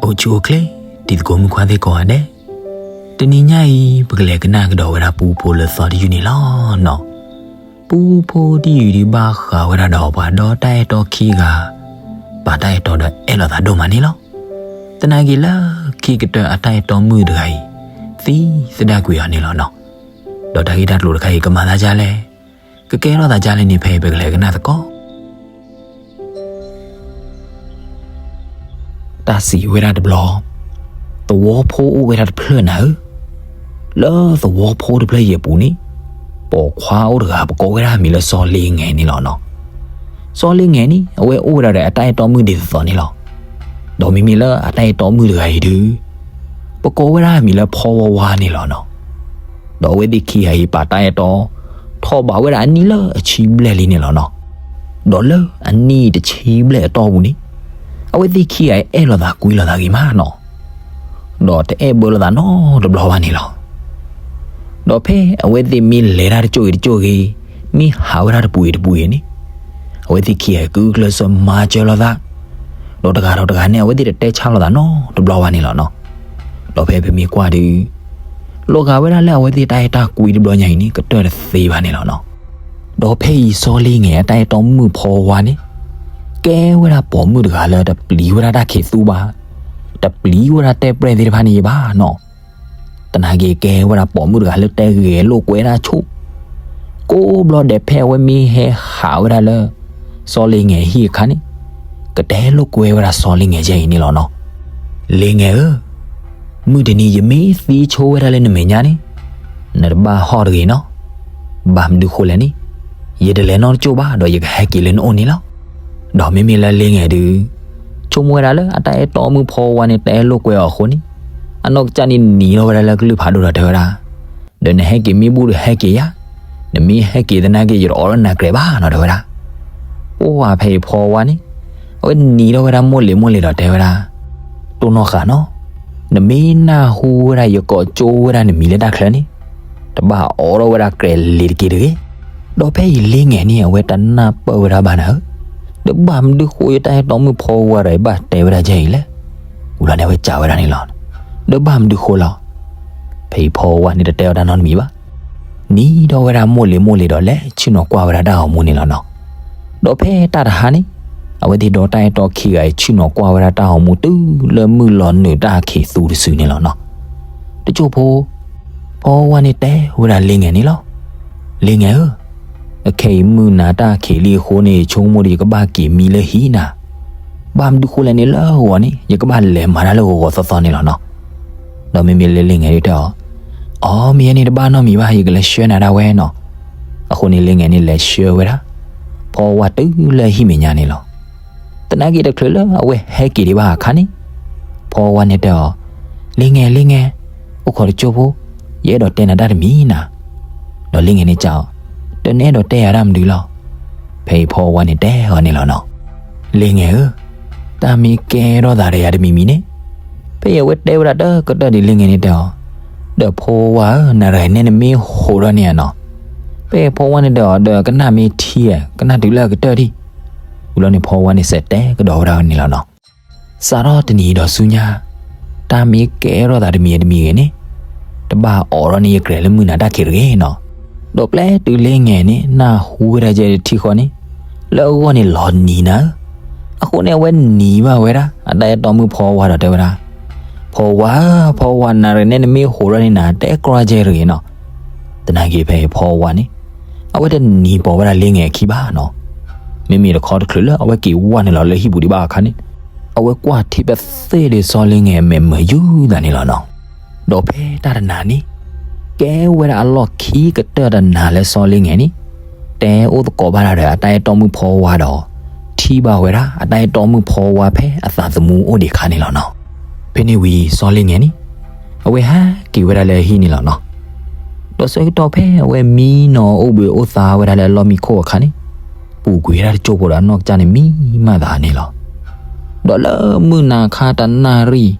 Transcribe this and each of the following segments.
အိၣ်ဆူၣ်အိၣ်ချ့ တံၤသကိးမုၣ်ခွါသ့ၣ်ကိးဂၤဒဲး, တနံၤညါအံၤ ပကလဲၤကနၣ်ကဒီးဝဲဒၣ်ပူဖိလၢသီတယုၢ်န့ၣ်လီၤနီၤ. ပူဖိတယုၢ်ဒုးဘၣ်ဃးဝဲဒၣ်ဒီးပှၤဒီတၢ်အဲၣ်တီခံဂၤ ပာ်တၢ်အဲၣ်တီဒီးအဲၣ်လိာ်သးဒိၣ်မးန့ၣ်လီၤ. သနာ်က့လၢခံကတၢၢ်အတၢ်အဲၣ်တီမုၣ်တဂၤအံၤ သံသဒၣ်ကွံာ်အီၤန့ၣ်လီၤနီၤ. ဒီးတၢ်ဂ့ၢ်တၢ်ကျိၤတခါအံၤ ကမၤသးဒ်လဲၣ်, ကကဲထီၣ်သးဒ်လဲၣ်န့ၣ် ဖဲအံၤပကလဲၤကနၣ်သကိး တၢ်စံးဝဲဒၣ်တဘျီ, သဝီဖိအိၣ်ဝဲဒၣ်တဖျၢၣ်နၤဧၢ, လၢသဝီဖိတဖျၢၣ်အံၤအပူၤန့ၣ် ပိာ်ခွါအိၣ်တဂၤ ပကိးဝဲဒၣ်အမံၤလၢစီၤလ့ငဲၤန့ၣ်လီၤနီၤ. စီၤလ့ငဲၤန့ၣ် အဝဲအိၣ်ဝဲဒၣ်ဒီးအတၢ်အဲၣ်တီမုၣ်ဒ်သိးသိးန့ၣ်လီၤ. ဒီးမ့မ့ၢ်လၢအတၢ်အဲၣ်တီမုၣ်တဂၤအံၤဒုး ပကိးဝဲဒၣ်အမံၤလၢဖီဝါဝါန့ၣ်လီၤနီၤ. ဒီးအဝဲသ့ၣ်ခံဂၤအံၤပာ်တၢ်အဲၣ်တီ ထီၣ်ဘးဝဲဒၣ်အနံၣ်လၢအဆံဘျဲၣ်လံန့ၣ်လီၤနီၤ. ဒီးလၢအနံၣ်တဆံဘျဲၣ်အတီၢ်ပူၤန့ၣ် အဝဲသ့ၣ်ခံဂၤအဲၣ်လိာ်သးကွံလိာ်သးဂ့ၤမးနီၤ. ဒီးတအဲၣ်ဘၢလိာ်သးနီတဘျီဘၣ်န့ၣ်လီၤ. ဒီးဖဲအဝဲသ့ၣ်မ့ၢ်လဲၤတၢ်တစိၢ်ဂ့ၤတစိၢ်ဂ့ၤ, မ့ၢ်ဟးဝဲဒၣ်တပူၤဂ့ၤတပူၤဂ့ၤန့ၣ် အဝဲသ့ၣ်ခံဂၤကုကျဲးစၢးမၤစၢၤလိာ်သး, ဒီးတဂၤဒီးတဂၤန့ၣ် အဝဲသ့ၣ်တတဲဆါလိာ်သးနီတဘျီဘၣ်န့ၣ်လီၤနီၤ. ဒီးဖဲပမ့ၢ်ကွၢ်ဒုး လီၤဂာ်ဝဲဒၣ်လၢအဝဲသ့ၣ်တၢ်အဲၣ်တၢ်ကွံတဘျီညါအံၤန့ၣ် ကတၢၢ်တသ့ဘၣ်န့ၣ်လီၤနီၤ. ဒီးဖဲအံၤစီၤလ့ငဲၤအတၢ်အဲၣ်တီမုၣ်ဖီဝါန့ၣ် ကဲဝဲဒၣ်ပိာ်မုၣ်တဂၤလၢတပျံၤဝဲဒၣ်တၢ်ခံးသူဘၣ်, တပျံၤဝဲဒၣ်တဲပျဲၢ်သ့ၣ်တဖၣ်န့ၣ်ဘၣ်နီၤ. သနာ်က့ကဲဝဲဒၣ်ပိာ်မုၣ်တဂၤလၢတဂဲၤလိာ်ကွဲဒၣ်ဆိ, ကိးဘျီဒဲးဖဲအဝဲမ့ၢ်ဟဲဟးဝဲဒၣ်လၢ စီၤလ့ငဲၤအဟံၣ်အခါန့ၣ် ကတဲလိာ်ကွဲဝဲဒၣ်စီၤလ့ငဲၤယဲအံၤန့ၣ်လီၤနီၤ. လ့ငဲၤဧၢ, မုၢ်တနံၤယမ့ၢ်သံဆိဝဲဒၣ်လၢနမဲာ်ညါန့ၣ် နတဘၣ်ဟီၣ်တဂ့ၤနီၤ. ဘၣ်မနုၤဃိလဲၣ်န့ၣ် ယတလဲၤနီတစိၢ်ဘၣ်ဒီးယကဟဲက့ၤလၢနအိၣ်န့ၣ်လီၤ. ဒီးမ့မ့ၢ်လၢလ့ငဲၤဒုး ဆိကမိၣ်ဝဲဒၣ်လၢအတၢ်အဲၣ်တီမုၣ်ဖီဝါန့ၣ် တဲလိာ်ကွဲအီၤအဃိန့ၣ် အနီၢ်ကစၢ်န့ၣ်နံၤထီၣ်ဝဲဒၣ်လၢကလုၢ်ဖးဒိၣ်ဒီးတဲဝဲဒၣ်, ဒီးနဟဲက့ၤမ့ၢ်ဘူၣ်ဒီးဟဲက့ၤယၤ, နမ့ၢ်ဟဲက့ၤသနာ်က့ ယတအိးထီၣ်နၤကြဲးဘၣ်နီၤ တဲဝဲဒၣ်. ပှၢ်ဖဲအံၤဖီဝါန့ၣ် အဝဲနံၤထီၣ်ဝဲဒၣ်မိၢ်လ့ၤမိၢ်လ့ၤဒီးတဲဝဲဒၣ်, တိၢ်နီၢ်ဃာ်နီၤ, နမ့ၢ်နၢ်ဟူဝဲဒၣ်ယကိးကၠိဝဲဒၣ်နမံၤလၢတၢ်ချၢန့ၣ် တဘၣ်အိးထီၣ်ဝဲဒၣ်ကြဲးလ့ၤတက့ၢ်တဂ့ၤ. ဒီးဖဲအံၤလ့ငဲၤန့ၣ် အဝဲတနၢ်ပၢၢ်ဝဲဒၣ်ဘၣ်နၤဧၢ, ဒီးဘၣ်မနုၤဃိယတၢ်အဲၣ်တီမုၣ်ဖီဝါဒီးယဘၣ်တဲဝဲဒၣ်ယဲအံၤလဲၣ်. ဝံၤလီၤန့ၣ်အဝဲစံးဝဲဒၣ်န့ၣ်လီၤ, ဒီးဘၣ်မနုၤဃိလီၤ. ဖဲအံၤဖီဝါန့ၣ်တတဲအီၤတၢ်နီတမံၤဘၣ်. နံၤထီၣ်ဝဲဒၣ်မိၢ်လ့ၤမိၢ်လ့ၤဒီးလဲၤဆ့ၣ်နီၤကွၢ်ဝဲဒၣ်တၢ်ဂီၤမူန့ၣ်လီၤနီၤ. ဒီးဖဲတၢ်တဟါန့ၣ် အဝဲသ့ၣ်ဒီးတၢ်အဲၣ်တီခံဂၤအံၤဆ့ၣ်နီၤကွၢ်ဝဲဒၣ်တၢ်ဂီၤမူတုၤလၢမုၢ်လီၤနုာ်တၢ်ခံးသူတစုန့ၣ်လီၤနီၤ. တစိၢ်ဖိ ဖီဝါန့ၣ်တဲဝဲဒၣ်လ့ငဲၤန့ၣ်လီၤ. လ့ငဲၤဧၢ, အခဲအံၤမုၢ်နၤတၢ်ခံးလံအဃိန့ၣ် ယဆိကမိၣ်ဒီးယကဘၣ်က့ၤမံလၢဟံၣ်နၤ. ဘၣ်မနုၤဃိလဲၣ်န့ၣ်လၢအဂီၢ်န့ၣ် ယကဘၣ်လဲၤမၤတၢ်လၢဂီၤဂီၤသီသီန့ၣ်လီၤနီၤ. ဒီးမ့မ့ၢ်လၢလ့ငဲၤဒုးတဲအီၤ, အီမ့ၢ်ယဲန့ၣ်တဘၣ်နီတမံၤဘၣ် ယကလဲၤဆှၢနၤဒၣ်ဝဲနီၤ. အဃိန့ၣ်လ့ငဲၤန့ၣ်လဲၤဆှၢဝဲဒၣ် ဖီဝါတုၤလၢအဟံၣ်မဲာ်ညါန့ၣ်လီၤ. သနာ်က့တချုးလၢအဝဲဟဲက့ၤဒံးဘၣ်အခါန့ၣ် ဖီဝါန့ၣ်တဲအီၤ, လ့ငဲၤ လ့ငဲၤ, အိၣ်ခိးတစိၢ်ဖိ, ယအဲၣ်ဒိးတဲနၤတၢ်တမံၤနၤ. ဒီးလ့ငဲၤန့ၣ်စံးအီၤ, ဒီးနအဲၣ်ဒိးတဲယၤတၢ်မနုၤလီၤ. ဖဲအံၤဖီဝါန့ၣ်တဲအီၤန့ၣ်လီၤနီၤ. လ့ငဲၤဧၢ, တၢ်မ့ၢ်ကဲထီၣ်သးဒီးယၤတမံၤမံၤန့ၣ်, ဖဲအံၤအဝဲတဲဝဲဒၣ်တကတၢၢ်ဒ်လ့ငဲၤန့ၣ်တဲအီၤ, ဒီးဖီဝါဧၢ နၤတဂၤန့ၣ်နမ့ၢ်ဟးထီၣ်န့ၣ်နီၤ. ဖဲအံၤဖီဝါန့ၣ်တဲအီၤ ဒီးကနၣ်မ့ၢ်ထံဧါ ကနၣ်တုၤလၢအကတၢၢ်ဒံး. ဝံၤလီၤန့ၣ်ဖီဝါန့ၣ်စံးတဲကဒီးဝဲဒၣ်န့ၣ်လီၤနီၤ. စးထီၣ်တနံၤအံၤဒီးဆူညါ, တၢ်မ့ၢ်ကဲထီၣ်သးတမံၤတမံၤဂ့ၤန့ၣ်, တဘၣ်အိးထီၣ်န့ၢ်ယကြဲးလၢမုၢ်နၤတၢ်ခံးတဂ့ၤနီၤ. ဒီးပျဲတုၤလ့ငဲၤန့ၣ် နၢ်ဟူဝဲဒၣ်ယဲတထံၣ်ဃီန့ၣ်, လၢအဂီၢ်န့ၣ်လီၤနံၤနၤဧၢ. အဃိန့ၣ်အဝဲနံၤဘၣ်ဝဲဒၣ် အတၢ်အဲၣ်တီမုၣ်ဖီဝါဒီးတဲဝဲဒၣ်, ဖီဝါဧၢ, ဖီဝါ နၤတဂၤန့ၣ်နမ့ၢ်ဟးထီၣ်န့ၣ်နၤ တဲကြီယဲတဂ့ၤနီၤ. သနာ်က့ဖဲအံၤဖီဝါန့ၣ် အဝဲတနံၤပိာ်ဝဲဒၣ်လ့ငဲၤအခံဘၣ်နီၤ. မ့မ့ၢ်တခီတချုးလၢအဝဲက့ၤဝဲနုာ်လီၤလၢဟံၣ်ပူၤဒံးဘၣ်အခါန့ၣ်, အဝဲကွၢ်ထံပသ့ၣ်ဒီးစီၤလ့ငဲၤအမဲာ်မုာ်ယုၢ်သးန့ၣ်လီၤနီၤ. ဒီးဖဲတၢ်တနၤန့ၣ်, ကဲဝဲဒၣ်အလီၢ်ခံကတၢၢ်တနၤလၢစီၤလ့ငဲၤန့ၣ် တဲအိၣ်သကိးဘၣ်တၢ်ဒီးအတၢ်အဲၣ်တီမုၣ်ဖီဝါဒီး ထံၣ်ဘၣ်ဝဲဒၣ်အတၢ်အဲၣ်တီမုၣ်ဖီဝါဖဲအသးသမူအိၣ်ဒံးအခါန့ၣ်လီၤနီၤ. ဖဲန့ၣ်ဝံၤစီၤလ့ငဲၤန့ၣ် အဝဲဟဲက့ၤဝဲဒၣ်လၢအဟံၣ်န့ၣ်လီၤနီၤ. ဒီးဆၢကတီၢ်ဖဲအဝဲမံနီၤအိၣ်ဘှံးအိၣ်သါဝဲဒၣ်လၢအလီၢ်မံခိၣ်အခါန့ၣ်, ပူၤကွံာ်ဝဲဒၣ်တစိၢ်ဖိဒီးအနီၢ်ကစၢ်န့ၣ်မံမးသးန့ၣ်လီၤ. ဒီးလၢမုၢ်နၤခါတနၣ်ရံၣ်,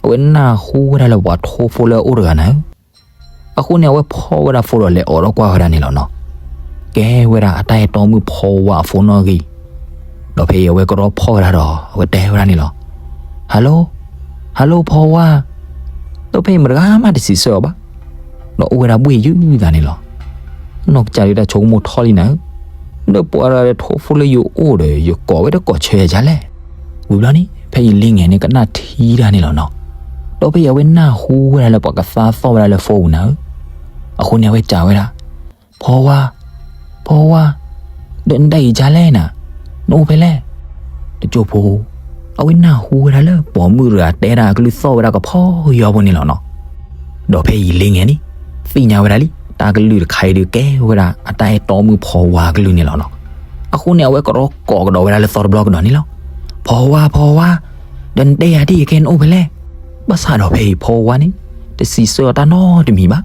အဝဲနၢ်ဟူဝဲဒၣ်လၢပှၤထိဖိလၢအအိၣ်တဂၤနၤဧၢ. အဃိန့ၣ် အဝဲဖီၣ်ဝဲဒၣ်ဖိဒီးလဲၤအိးထီၣ်ကွၢ်ဝဲဒၣ်န့ၣ်လီၤနီၤ. ကဲဝဲဒၣ်အတၢ်အဲၣ်တီမုၣ်ဖီဝါအဖိနီၣ်ဂံၢ်, ဒီးဖဲအံၤအဝဲကရီဖီၣ်ဝဲဒၣ်ဒီး အဝဲတဲဝဲဒၣ်န့ၣ်လီၤ. Hello, ဟဲလိၣ်ဖီဝါ, ဒီးဖဲအံၤမတဂၤမးတစံးဆၢအီၤဘၣ်, ဒီးအိၣ်ဝဲဒၣ်ဘှ့ၣ်ယုၢ်သးန့ၣ်လီၤ. အနီၢ်ကစၢ်ဒုးတၢ်ဆိကမိၣ်ထီၣ်လံနၤဧၢ, ဒီးပှၤဒီးထိၣ်ဖိလၢယအိၣ်ဒီး ယကိးဝဲတကိးဆၢယၤဒ်လဲၣ်. ဝံၤဘျီန့ၣ် ဖဲအံၤလ့ငယ်န့ၣ် ကနၣ်ထံတၢ်န့ၣ်လီၤနီၤ. ဒီးဖဲအံၤအဝဲနၢ်ဟူဝဲဒၣ်လၢပှၤကသါသီၣ်ဝဲဒၣ်လၢ phone နၤဧၢ, အဃိန့ၣ်အဝဲစံးဝဲဒၣ်, ဖီဝါ, ဖီဝါ, ဒီးနတၢ်အံၤဒ်လဲၣ်နၤ, နအိၣ်ဖဲလဲၣ်. တစိၢ်ဖိ အဝဲနၢ်ဟူဝဲဒၣ်လၢပိာ်မုၣ်တဂၤတဲဒၣ်အကလုၢ်သီၣ်ဝဲဒၣ်ကဖီယီဖိန့ၣ်လီၤနီၤ. ဒီးဖဲအံၤလ့ငယ်န့ၣ် သ့ၣ်ညါဝဲဒၣ်လံ တၢ်ကလုၢ်တခါအံၤဒုးကဲဝဲဒၣ်အတၢ်အဲၣ်တီမုၣ်ဖီဝါအကလုၢ်န့ၣ်လီၤနီၤ. အဃိန့ၣ် အဝဲကရီကိးကဒီးဝဲဒၣ်လၢသီတဘျီကဒီးန့ၣ်လီၤ. ဖီဝါ, ဖီဝါ, ဒီးနတဲယၤဒ်အံၤကဲ နအိၣ်ဖဲလဲၣ်. ဘၣ်ဆၣ်ဒီးဖဲအံၤဖီဝါန့ၣ် တစံးဆၢအီၤတၢ်နီတမံၤဘၣ်.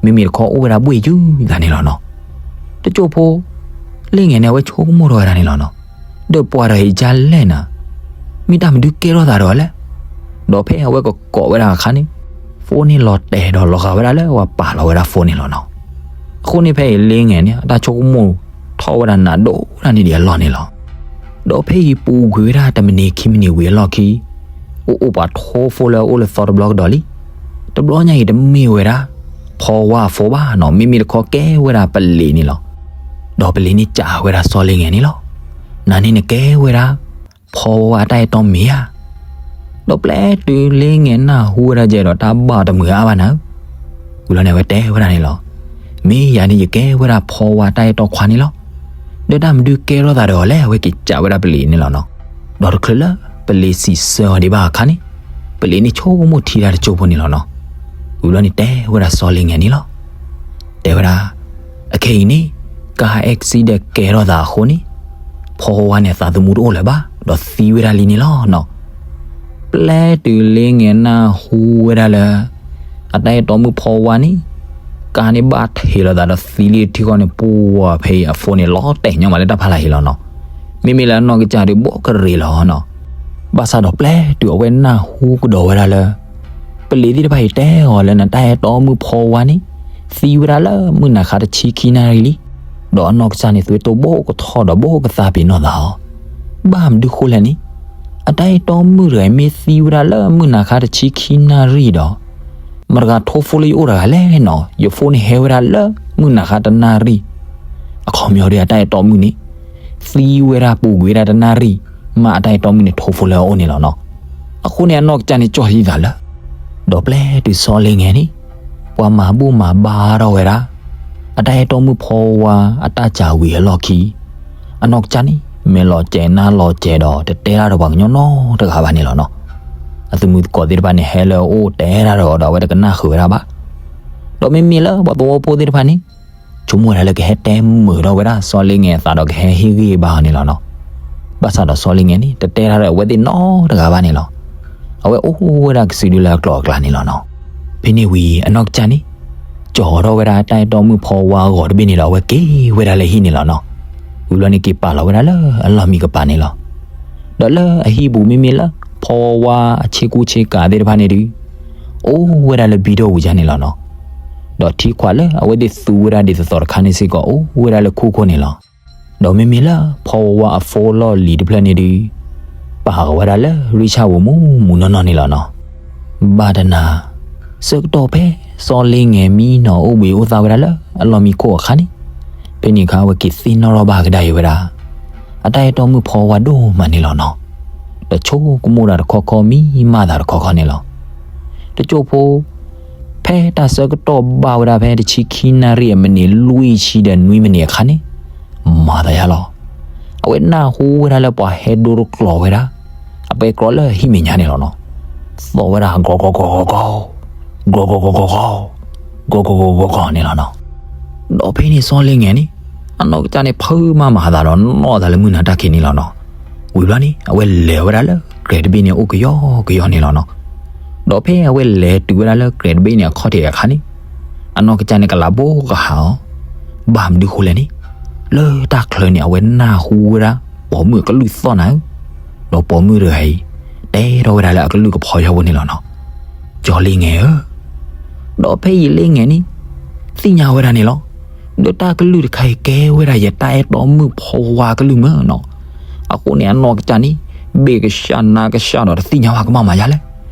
မ့မ့ၢ်တခီအိၣ်ဝဲဒၣ်ဘှ့ၣ်ယုၢ်သးန့ၣ်လီၤနီၤ. တစိၢ်ဖိ လ့ငယ်န့ၣ် အဝဲဆိကမိၣ်ထီၣ်ဝဲဒၣ်န့ၣ်လီၤနီၤ. ဒီးပှၤဒီးအံၤဒ်လဲၣ်နၤ, မ့ၢ်တၢ်မနုၤကဲထီၣ်သးဒီးအီၤလဲၣ်. ဒီးဖဲအဝဲကကိးဝဲဒၣ်အခါန့ၣ် phone န့ၣ်လီၤတဲာ်ဒီးလီၤဂာ်ဝဲဒၣ်လၢအဝဲပာ်လီၤဝဲဒၣ် phone န့ၣ်လီၤနီၤ. အဃိန့ၣ်ဖဲအံၤလ့ငယ်န့ၣ် အတၢ်ဆိကမိၣ်ထီၣ်ဝဲဒၣ်နးဒိၣ်ဒၣ်န့ၢ်ဒံးအလီၢ်န့ၣ်လီၤ. ဒီးဖဲအံၤပူၤကွံာ်ဝဲဒၣ်တမံးနံးခံမံးနံးဝံၤအလီၢ်ခံ အိၣ်အိၣ်ပှၤထိၣ်ဖိလၢအအိၣ်လၢသီတဘျီကဒီးလံ. တဘျီညါအံၤတမ့ၢ်ဝဲဒၣ် ဖီဝါအphoneဘၣ်နီၤ, မ့မ့ၢ်တခီကဲဝဲဒၣ်ပလံးန့ၣ်လီၤ. ဒီးပလံးန့ၣ်စံးဝဲဒၣ်စီၤလ့ငယ်န့ၣ်လီၤ. နၤန့ၣ်နကဲဝဲဒၣ် ဖီဝါအတၢ်အဲၣ်တီမ့ၢ်ဧါ. ဒီးပျဲတုၤလ့ငယ်နၢ်ဟူဝဲဒၣ်ယဲဒီးတၢ်ဘၣ်တမုာ်အါဘၣ်နၤဧၢ. ဝံၤလီၤန့ၣ် အဝဲတဲဝဲဒၣ်န့ၣ်လီၤ. မ့ၢ်ယၤန့ၣ်ယကဲဝဲဒၣ်ဖီဝါတၢ်အဲၣ်တီခွါန့ၣ်လီၤ. ဒီးတၢ်မနုၤကဲထီၣ်သးဒီးအီၤလဲၣ် အဝဲက့ၤစံးဝဲဒၣ်ပလံးန့ၣ်လီၤနီၤ. ဒီးတချုးလၢပလံးစံးဆၢအီၤဒံးဘၣ်အခါန့ၣ် ပလံးန့ၣ်ဆိကမိၣ်ထံတၢ်တစိၢ်ဖိန့ၣ်လီၤနီၤ. ဝံၤလီၤန့ၣ်တဲဝဲဒၣ်စီၤလ့ငယ်န့ၣ်လီၤ. တဲဝဲဒၣ် အခဲအံၤန့ၣ် car accident ကဲထီၣ်သးအဃိန့ၣ် ဖီဝါန့ၣ်သးသမူတအိၣ်လၢၤဘၣ် ဒီးသံဝဲဒၣ်လံန့ၣ်လီၤနီၤ. ပျဲတုၤလ့ငယ်နၢ်ဟူဝဲဒၣ်လၢ အတၢ်အဲၣ်တီမုၣ်ဖီဝါန့ၣ် ကါန့ၣ်ဘၣ်ထံးလိာ်သးဒီးသံလံထံဃီန့ၣ် ပှၤဖဲအံၤအphoneန့ၣ် လီၤတဲာ်ညီမးလၢတၢ်ဖးလၢ်ဟံၣ်လီၤနီၤ. မ့မ့ၢ်လၢအနီၢ်ကစၢ်ဒုးဘိးကရ့ၤလီၤနီၤ. ဘၣ်ဆၣ်ဒီးပျဲတုၤအဝဲနၢ်ဟူကဒီးဝဲဒၣ်လၢ ပလံးသ့ၣ်တဖၣ်အံၤတဲအီၤလၢနတၢ်အဲၣ်တီမုၣ်ဖီဝါန့ၣ် သံဝဲဒၣ်လၢမုၢ်နၤခါတဆံခံနၣ်ရံၣ်လံ. ဒီးအနီၢ်ကစၢ်န့ၣ် သွဲတိဘိးကထီၣ်ဒီးဘိးကသါပ့ၤနီၣ်သးအီၤ. ဘၣ်မနုၤဃိလဲၣ်န့ၣ် အတၢ်အဲၣ်တီမုၣ်တဂၤအံၤ မ့ၢ်သံဝဲဒၣ်လၢမုၢ်နၤခါတဆံခံနၣ်ရံၣ်ဒီး မတၤဂၤထိၣ်ဖိလၢယအိၣ်တဂၤလဲၣ်နီၤ. ယphoneန့ၣ်ဟဲဝဲဒၣ်လၢမုၢ်နၤခါတနၣ်ရံၣ် အခီပညီဒီးအတၢ်အဲၣ်တီမုၣ်န့ၣ် သံဝဲဒၣ်ပူၤကွံာ်ဝဲဒၣ်တနၣ်ရံၣ် မ့ၢ်အတၢ်အဲၣ်တီမုၣ်န့ၣ်ထိၣ်ဖိလၢအအိၣ်န့ၣ်လီၤနီၤ. အဃိန့ၣ် အနီၢ်ကစၢ်န့ၣ် ကၠီၣ်လံသးလၢ ဒီးပျဲတုၤစီၤလ့ငယ်န့ၣ် ပှၤမၤဘူၣ်မၤဘါထီၣ်ဝဲဒၣ် အတၢ်အဲၣ်တီမုၣ်ဖီဝါအတၢ်စံးဝံၤအလီၢ်ခံ အနီၢ်ကစၢ်န့ၣ် မဲာ်လီၤစဲၤနါလီၤစဲၤဒီး တတဲတၢ်ဒီးပှၤကညီနီတဂၤဘၣ်န့ၣ်လီၤနီၤ. အသုးမုၢ်သကိးသ့ၣ်တဖၣ်န့ၣ် ဟဲလၢအအိၣ်တဲတၢ်ဒီးအီၤဒီး အဝဲတကနၣ်ဃုာ်ဝဲဒၣ်ဘၣ်. ဒီးမ့မ့ၢ်လၢပှၤသဝီဖိသ့ၣ်တဖၣ်န့ၣ် ဆိကမိၣ်ဝဲဒၣ်လၢကဟဲတဲမုာ်ထီၣ်ဝဲဒၣ်စီၤလ့ငယ်အသးဒီး ကဟဲဟ့ၣ်ဂံၢ်ဘါအီၤန့ၣ်လီၤနီၤ. ဘၣ်ဆၣ်ဒီးစီၤလ့ငယ်န့ၣ် တတဲတၢ်ဒီးအဝဲသ့ၣ်နီတဂၤဘၣ်န့ၣ်လီၤ. အဝဲအိၣ်ဝဲဒၣ်ကစုဒုလၢအကျိၤအကျဲန့ၣ်လီၤနီၤ. ဖဲန့ၣ်ဝံၤအနီၢ်ကစၢ်န့ၣ် ကၠီၤထီၣ်ဝဲဒၣ်တၢ်အဲၣ်တီမုၣ်ဖီဝါအဂီၤတဘ့ၣ်န့ၣ်ဒီး အဝဲက့ၤဝဲဒၣ်လၢဟံၣ်န့ၣ်လီၤနီၤ. ဝံၤဘျီန့ၣ်က့ၤပာ်လီၤဝဲဒၣ်လၢအလီၢ်မံကပၤန့ၣ်လီၤ. ဒီးလၢအဟံၣ်ပူၤမ့မ့ၢ်လၢ ဖီဝါအဆ့ကူဆ့ကၤသ့ၣ်တဖၣ်န့ၣ်ဒုး အိၣ်ဝဲဒၣ်လၢဘံဒိၣ်ဝံၤယါန့ၣ်လီၤနီၤ. ဒီးထံခွးလၢအဝဲသ့ၣ်သူဝဲဒၣ်ဒ်သိးသိးတခါန့ၣ်စ့ၢ်ကီး အိၣ်ဝဲဒၣ်လၢခိခိၣ်န့ၣ်လီၤ. ဒီးမ့မ့ၢ်လၢဖီဝါအဖိလီၢ်လံၤတဖျၢၣ်န့ၣ်ဒုး ပာ်ဃုာ်ဝဲဒၣ်လၢရံၣ်ဆၣ်ပူၤမူးမူးနီၢ်နီၢ်န့ၣ်လီၤနီၤ. ဘၣ်တနၤ ဆၢကတီၢ်ဖဲ စီၤလ့ငယ်မံနီၤအိၣ်ဘှံးအိၣ်သါဝဲဒၣ်လၢအလီၢ်မံခိၣ်အခါန့ၣ်, ဖဲန့ၣ်အခါအဝဲက့ၤသ့ၣ်နီၣ်ထီၣ်ဘၣ်ကဒါအံၤဝဲဒၣ် အတၢ်အဲၣ်တီမုၣ်ဖီဝါဒိၣ်မးန့ၣ်လီၤနီၤ. ဒီးဆိကမိၣ်တၢ်တခီခီမံမၢ်သးတခီခီန့ၣ်လီၤ. တစိၢ်ဖိ ဖဲတၢ်ဆၢကတီၢ်ဘၣ်ဝဲဒၣ်ဖဲတဆံခံနၣ်ရံၣ်အမံးနံးလွံၢ်ဆံဒီးနွံမံးနံးအခါန့ၣ်, မၤသးယါလီၤ. အဝဲနၢ်ဟူဝဲဒၣ်လၢပှၤဟဲဒိတကျိၤဝဲဒၣ် အပဲတြီလၢဟံၣ်မဲာ်ညါန့ၣ်လီၤနီၤ. သီၣ်ဝဲဒၣ် ဂီၤဂီၤဂီၤဂီၤဂီၤ, ဂီၤဂီၤဂီၤဂီၤဂီၤန့ၣ်လီၤနီၤ. ဒီးဖဲန့ၣ်စီၤလ့ငယ်န့ၣ် အနီၢ်ကစၢ်န့ၣ် ဖုးမးမၤသးဒီးနီၣ်သးလၢမုၢ်နၤတၢ်ခံးန့ၣ်လီၤနီၤ. ဝံၤဘျီန့ၣ် အဝဲလဲၤဝဲဒၣ်လၢကြဲးတဘ့ၣ်န့ၣ် အိၣ်ကယီကယီန့ၣ်လီၤနီၤ. ဒီးဖဲအဝဲလဲၤတုၤဝဲဒၣ်လၢကြဲးတဘ့ၣ်န့ၣ်အခီၣ်ထံးအခါန့ၣ်, အနီၢ်ကစၢ်န့ၣ်ကလးဘိကဟးအီၤ, ဘၣ်မနုၤဃိလဲၣ်န့ၣ်, လၢတၢ်ချၢန့ၣ် အဝဲနၢ်ဟူဝဲဒၣ် ပိာ်မုၣ်အကလုၢ်သီၣ်နၤဧၢ, ဒီးပိာ်မုၣ်တဂၤအံၤ တဲထီၣ်ဝဲဒၣ်လၢအကလုၢ်ကဖီယီဖိန့ၣ်လီၤနီၤ. စီၤလ့ငယ်ဧၢ, ဒီးဖဲအံၤလ့ငယ်န့ၣ် သ့ၣ်ညါဝဲဒၣ်န့ၣ်လီၤ. ဒီးတၢ်ကလုၢ်တခါအံၤကဲဝဲဒၣ်ယတၢ်အဲၣ်တီမုၣ်ဖီဝါကလုၢ်မ့ၢ်နီၤ. အဃိန့ၣ်အနီၢ်ကစၢ်န့ၣ် ဘ့ၣ်ကစၢ်နါကစၢ်ဒီးတသ့ၣ်ညါဘၣ်ကမၣ်မၤယါလဲၣ်.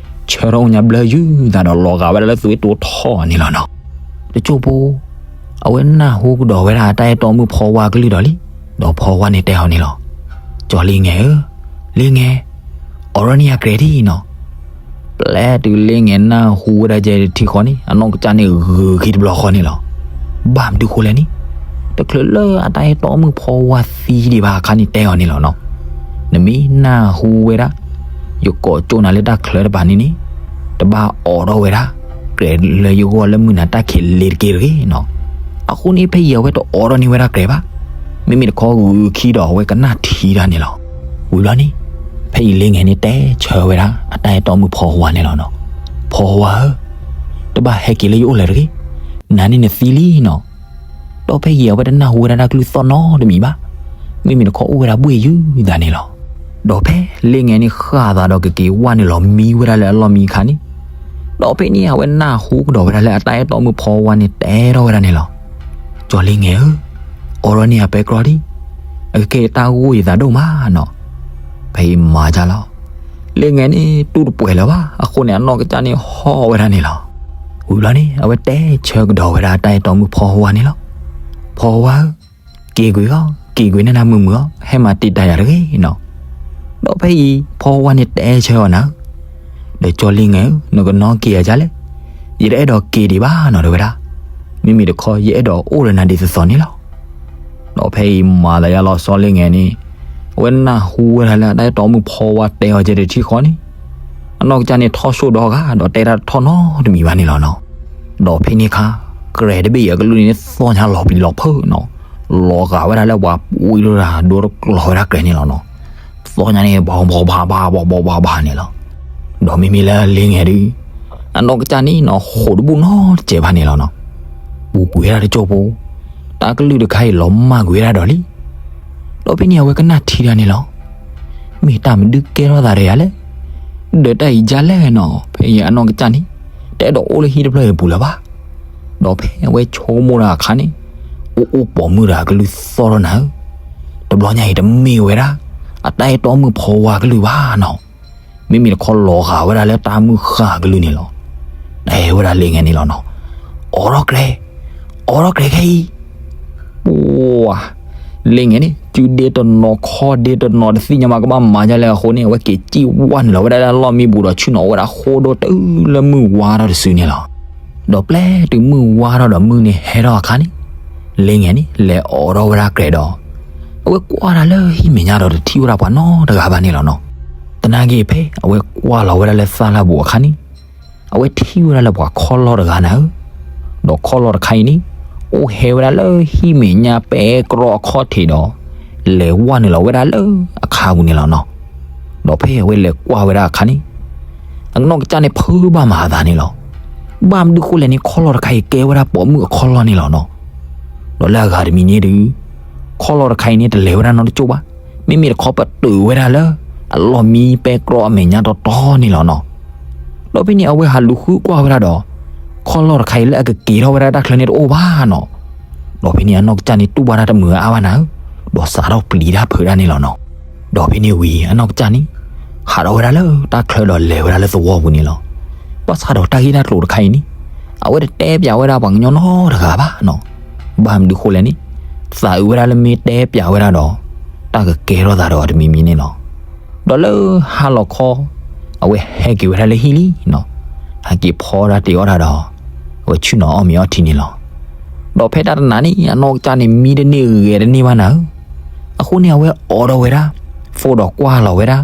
ဆၢထီၣ်အိၣ်ညါဘျၢယုၢ်သးဒီးလီၤဂာ်ဝဲဒၣ်လၢသွံၣ်တိထီၣ်န့ၣ်လီၤနီၤ. တစိၢ်ဖိ အဝဲနၢ်ဟူကဒီးဝဲဒၣ်တၢ်အဲၣ်တီမုၣ်ဖီဝါကလုၢ်ဒီးလံ, ဒီးဖီဝါန့ၣ်တဲအီၤန့ၣ်လီၤ. ကၠီလ့ငယ်ဧၢ, လ့ငယ်, အိးထီၣ်န့ၢ်ယၤကြဲးဒံးနီၤ. ပျဲတုၤလ့ငယ်နၢ်ဟူဝဲဒၣ်ကဲတထံၣ်ဃီန့ၣ် အနီၢ်ကစၢ်န့ၣ်ဂုာ်ခံတဘျီဃီန့ၣ်လီၤ. ဘၣ်မနုၤဃိလဲၣ်န့ၣ်, တချုးလၢအတၢ်အဲၣ်တီမုၣ်ဖီဝါသံဒံးဘၣ်အခါန့ၣ်တဲအီၤန့ၣ်လီၤနီၤ. နမ့ၢ်နၢ်ဟူဝဲဒၣ် ယကိးကၠိနၤလၢတၢ်ချၢတပၤန့ၣ်န့ၣ်, တဘၣ်အိးထီၣ်ဝဲဒၣ် ကြဲးလၢယဂီၢ်လၢမုၢ်နၤတၢ်ခံးလ့ၤတက့ၢ်တဂ့ၤနီၤ. အဃိန့ၣ်ဖဲအံၤအဝဲတအိးထီၣ်န့ၢ်ဝဲဒၣ်ကြဲးဘၣ်. မ့မ့ၢ်တခီဂုာ်ခံဒီးအဝဲကနၣ်ထံတၢ်န့ၣ်လီၤ. ဝံၤဘျီန့ၣ်, ဖဲအံၤလ့ငယ်န့ၣ်တဲဆၢဝဲဒၣ် အတၢ်အဲၣ်တီမုၣ်ဖီဝါန့ၣ်လီၤနီၤ. ဖီဝါဧၢ, တဘၣ်ဟဲက့ၤလၢယအိၣ်လၢၤတဂ့ၤ. နၤန့ၣ်နသံလံနီၤ. ဒီးဖဲအံၤအဝဲတနၢ်ဟူဝဲဒၣ်တၢ်ကလုၢ်သီၣ်နီတမံၤဘၣ်. မ့မ့ၢ်တခီအိၣ်ဝဲဒၣ်ဘှ့ၣ်ယုၢ်သးန့ၣ်လီၤ. ဒီးဖဲလ့ငယ်န့ၣ်ဃၣ်သးဒီးကက့ၤဝဲနုာ်လီၤမံဝဲဒၣ်လၢအလီၢ်မံအခါန့ၣ်, ဒီးဖဲန့ၣ်အဝဲနၢ်ဟူကဒီးဝဲဒၣ်လၢအတၢ်အဲၣ်တီမုၣ်ဖီဝါန့ၣ်တဲထီၣ်ဝဲဒၣ်န့ၣ်လီၤ. ကၠီလ့ငယ်ဧၢ, အိးထီၣ်န့ၢ်ယၤပဲတြီဒံး, အကကဲယတၢ်ဂိၢ်ယသးဒိၣ်မးနီၤ. ဖဲအံၤမၤဒ်လီၤ. လ့ငယ်န့ၣ်တူၢ်တပှဲၤလၢၤဘၣ်. အဃိန့ၣ်အနီၢ်ကစၢ်န့ၣ်ဟီၣ်ဝဲဒၣ်န့ၣ်လီၤ. ဝံၤဘျီန့ၣ် အဝဲတဲဆၢကဒီးဝဲဒၣ်တၢ်အဲၣ်တီမုၣ်ဖီဝါန့ၣ်လီၤ. ဖီဝါဧၢ, က့ၤကွံာ်အီၤ, က့ၤကွံာ်န့ၢ်နၤမုာ်မုာ်အီၤ, ဟဲမၤတံာ်တာ်ယၤတဂ့ၤနီၤ. ဒီးဖဲအံၤဖီဝါန့ၣ်တဲဆၢအီၤနၤဧၢ, ဒီးကၠီလ့ငယ်ဧၢ, နကနီၣ်က့ၤယၤဒ်လဲၣ်. ယတအဲၣ်ဒိးက့ၤဒံးဘၣ်နီၤ တဲဝဲဒၣ်. မ့မ့ၢ်တခီ ယအဲၣ်ဒိးအိၣ်ဒီးနၤဒ်သိးသိးန့ၣ်လီၤ. ဒီးဖဲအံၤမၤသးယါလီၤစီၤလ့ငယ်န့ၣ်, အဝဲနၢ်ဟူဝဲဒၣ်လၢအတၢ်အဲၣ်တီမုၣ်ဖီဝါတဲအီၤကဲတထံၣ်ဃီန့ၣ်, အနီၢ်ကစၢ်န့ၣ်ထီၣ်ဆိၣ်ဒီဂၤ ဒီးတဲတၢ်တထီၣ်နီတမံၤဘၣ်န့ၣ်လီၤနီၤ. ဒီးဖဲန့ၣ်အခါ, ကြဲးတဘ့ၣ်အံၤအကလုၢ်န့ၣ်သီၣ်ညါလီၤပျံၤလီၤဖုးနီၤ, လီၤဂာ်ဝဲဒၣ်လၢပှၤပှံဒိၣ်တၢ်ဒိတကျီၤဝဲဒၣ်ကြဲးန့ၣ်လီၤနီၤ. သီၣ်ညါန့ၣ် ဘီဘီဘါဘါဘီဘီဘါဘါန့ၣ်လီၤ. ဒီးမ့မ့ၢ်လၢလ့ငယ်ဒုး, အနီၢ်ကစၢ်န့ၣ်နီၤ ဃိးတဘူၣ်နီတစဲးဘၣ်န့ၣ်လီၤနီၤ. ပူၤကွံာ်ဝဲဒၣ်တစိၢ်ဖိ, တၢ်ကလုၢ်တခါအံၤလီၤမၢ်ကွံာ်ဝဲဒၣ်ဒီးလံ. ဒီးဖဲန့ၣ်အဝဲကနၣ်ထံတၢ်န့ၣ်လီၤ. မ့ၢ်တၢ်မနုၤကဲထီၣ်သးဒီးယၤလဲၣ်. ဒီးတၢ်အံၤဒ်လဲၣ်နီၤ ဖဲအံၤအနီၢ်ကစၢ်န့ၣ်, တအဲၣ်ဒိးအိၣ်လၢဟံၣ်တဖျၢၣ်အံၤအပူၤလၢၤဘၣ်. ဒီးဖဲအဝဲဆိကမိၣ်တၢ်အခါန့ၣ်, အိၣ်အိၣ်ပိာ်မုၣ်တဂၤကလုၢ်သီၣ်ထီၣ်နၤဧၢ, တဘျီညါအံၤတမ့ၢ်ဝဲဒၣ် အတၢ်အဲၣ်တီမုၣ်ဖီဝါကလုၢ်ဘၣ်နီၤ. မ့မ့ၢ်တခီလီၤဂာ်ဝဲဒၣ်လၢတၢ်မုၢ်ဃၢ်ကလုၢ်န့ၣ်လီၤ. တဲဝဲဒၣ်လ့ငယ်န့ၣ်လီၤနီၤ. အိးထီၣ်ကြဲး, အိးထီၣ်ကြဲးခဲအံၤ. ပှၤ, လ့ငယ်န့ၣ် စုဒ့တနီၤခီၣ်ဒ့တနီၤတသ့ၣ်ညါဘၣ်ကဘၣ်မၤဒ်လဲၣ်အဃိန့ၣ် အဝဲက့ၤစံၣ်ဝါနုာ်လီၤဝဲဒၣ်လၢအလီၢ်မံပူၤဒီးဆ့ၣ်နီၤဝဲဒၣ်ဃိဒိၣ်တုၤလၢမုၢ်ဝါထီၣ်တစုန့ၣ်လီၤ. ဒီးပျဲတုၤမုၢ်ဝါထီၣ်ဒီးမုၢ်န့ၣ်ဟဲထီၣ်အခါန့ၣ်, လ့ငယ်န့ၣ် လဲၤအိးထီၣ်ဝဲဒၣ်ကြဲးဒီး အဝဲကွၢ်တၢ်လၢဟံၣ်မဲာ်ညါဒီးတထံၣ်ဝဲဒၣ်ပှၤနီတဂၤဘၣ်န့ၣ်လီၤနီၤ. သနာ်က့ဖဲအဝဲကွၢ်လီၤဝဲဒၣ်လၢသၣ်လၢ်ပူၤအခါန့ၣ်, အဝဲထံၣ်ဝဲဒၣ်လၢပှၤခီၣ်လီၢ်တဂၤနၤဧၢ, ဒီးခီၣ်လီၢ်တခါအံၤန့ၣ်, အိၣ်ဟဲဝဲဒၣ်လၢဟံၣ်မဲာ်ညါပဲတြီအခီၣ်ထံးဒီး, လဲၤဝဲနုာ်လီၤဝဲဒၣ်လၢအခါပူၤန့ၣ်လီၤနီၤ. ဒီးဖဲအဝဲလဲၤကွၢ်ဝဲဒၣ်အခါန့ၣ် အနီၢ်ကစၢ်န့ၣ်ဖုးဘၣ်မၤအသးန့ၣ်လီၤ. ဘၣ်မနုၤဃိလဲၣ်န့ၣ် ခီၣ်လီၢ်တခါအံၤကဲဝဲဒၣ်ပိာ်မုၣ်အခီၣ်လီၢ်န့ၣ်လီၤနီၤ. ဒီးလၢအဂၤတမံၤန့ၣ်ဒုး, ခီၣ်လီၢ်တခါအံၤန့ၣ်တလဲၤဝဲဒၣ်နီတကၠိၢ်ဘၣ်, မ့မ့ၢ်တခီပတုာ်ဝဲဒၣ်လၢ အလီၢ်မံပဲတြီအမဲာ်ညါတီတီန့ၣ်လီၤနီၤ. ဒီးဖဲန့ၣ်အဝဲဟးလူၤဃုကွၢ်ဝဲဒၣ်ဒီး, ခီၣ်လီၢ်တခါအံၤလၢအကက့ၤထီၣ်ဝဲဒၣ်တၢ်ချၢန့ၣ်တအိၣ်ဘၣ်နီၤ. ဒီးဖဲန့ၣ်အနီၢ်ကစၢ်န့ၣ်တူၢ်ဘၣ်တၢ်တမုာ်အါဘၣ်နၤဧၢ, ဒီးစးထီၣ်ပျံၤတၢ်ဖုးတၢ်န့ၣ်လီၤနီၤ. ဒီးဖဲန့ၣ်ဝံၤအနီၢ်ကစၢ်န့ၣ်, ဟးထီၣ်ဝဲဒၣ်လၢတၢ်ချၢဒီးလဲၤဝဲဒၣ်လၢသဝီပူၤန့ၣ်လီၤ. ဘၣ်ဆၣ်ဒီးတၢ်ဂ့ၢ်တၢ်ကျိၤတခါအံၤန့ၣ်, အဝဲတတဲပျးဝဲဒၣ်ပှၤကညီနီတဂၤဘၣ်နီၤ. ဘၣ်မနုၤဃိလဲၣ်န့ၣ်, သးအုးဝဲဒၣ်လၢမ့ၢ်တဲပျးဝဲဒၣ်ဒီး, တၢ်ကကဲထီၣ်သးဒီးအီၤတမံၤမံၤန့ၣ်လီၤ. ဒီးလၢဟါလီၤခီ, အဝဲဟဲက့ၤဝဲဒၣ်လၢဟံၣ်လံနီၤ. ဟဲက့ၤဖီဒၣ်တ့ၢ်အီၣ်တၢ်ဒီး, အဝဲဆ့ၣ်နီၤအီၣ်မ့ၤအီထံန့ၣ်လီၤ. ဒီးဖဲတၢ်တနၤန့ၣ် အနီၢ်ကစၢ်န့ၣ်မံတန့ၢ်ဂဲၤတန့ၢ်ဘၣ်နၤဧၢ. အဃိန့ၣ်အဝဲအိးထီၣ်ဝဲဒၣ်, ဖိဒီးကွၢ်လီၤဝဲဒၣ်,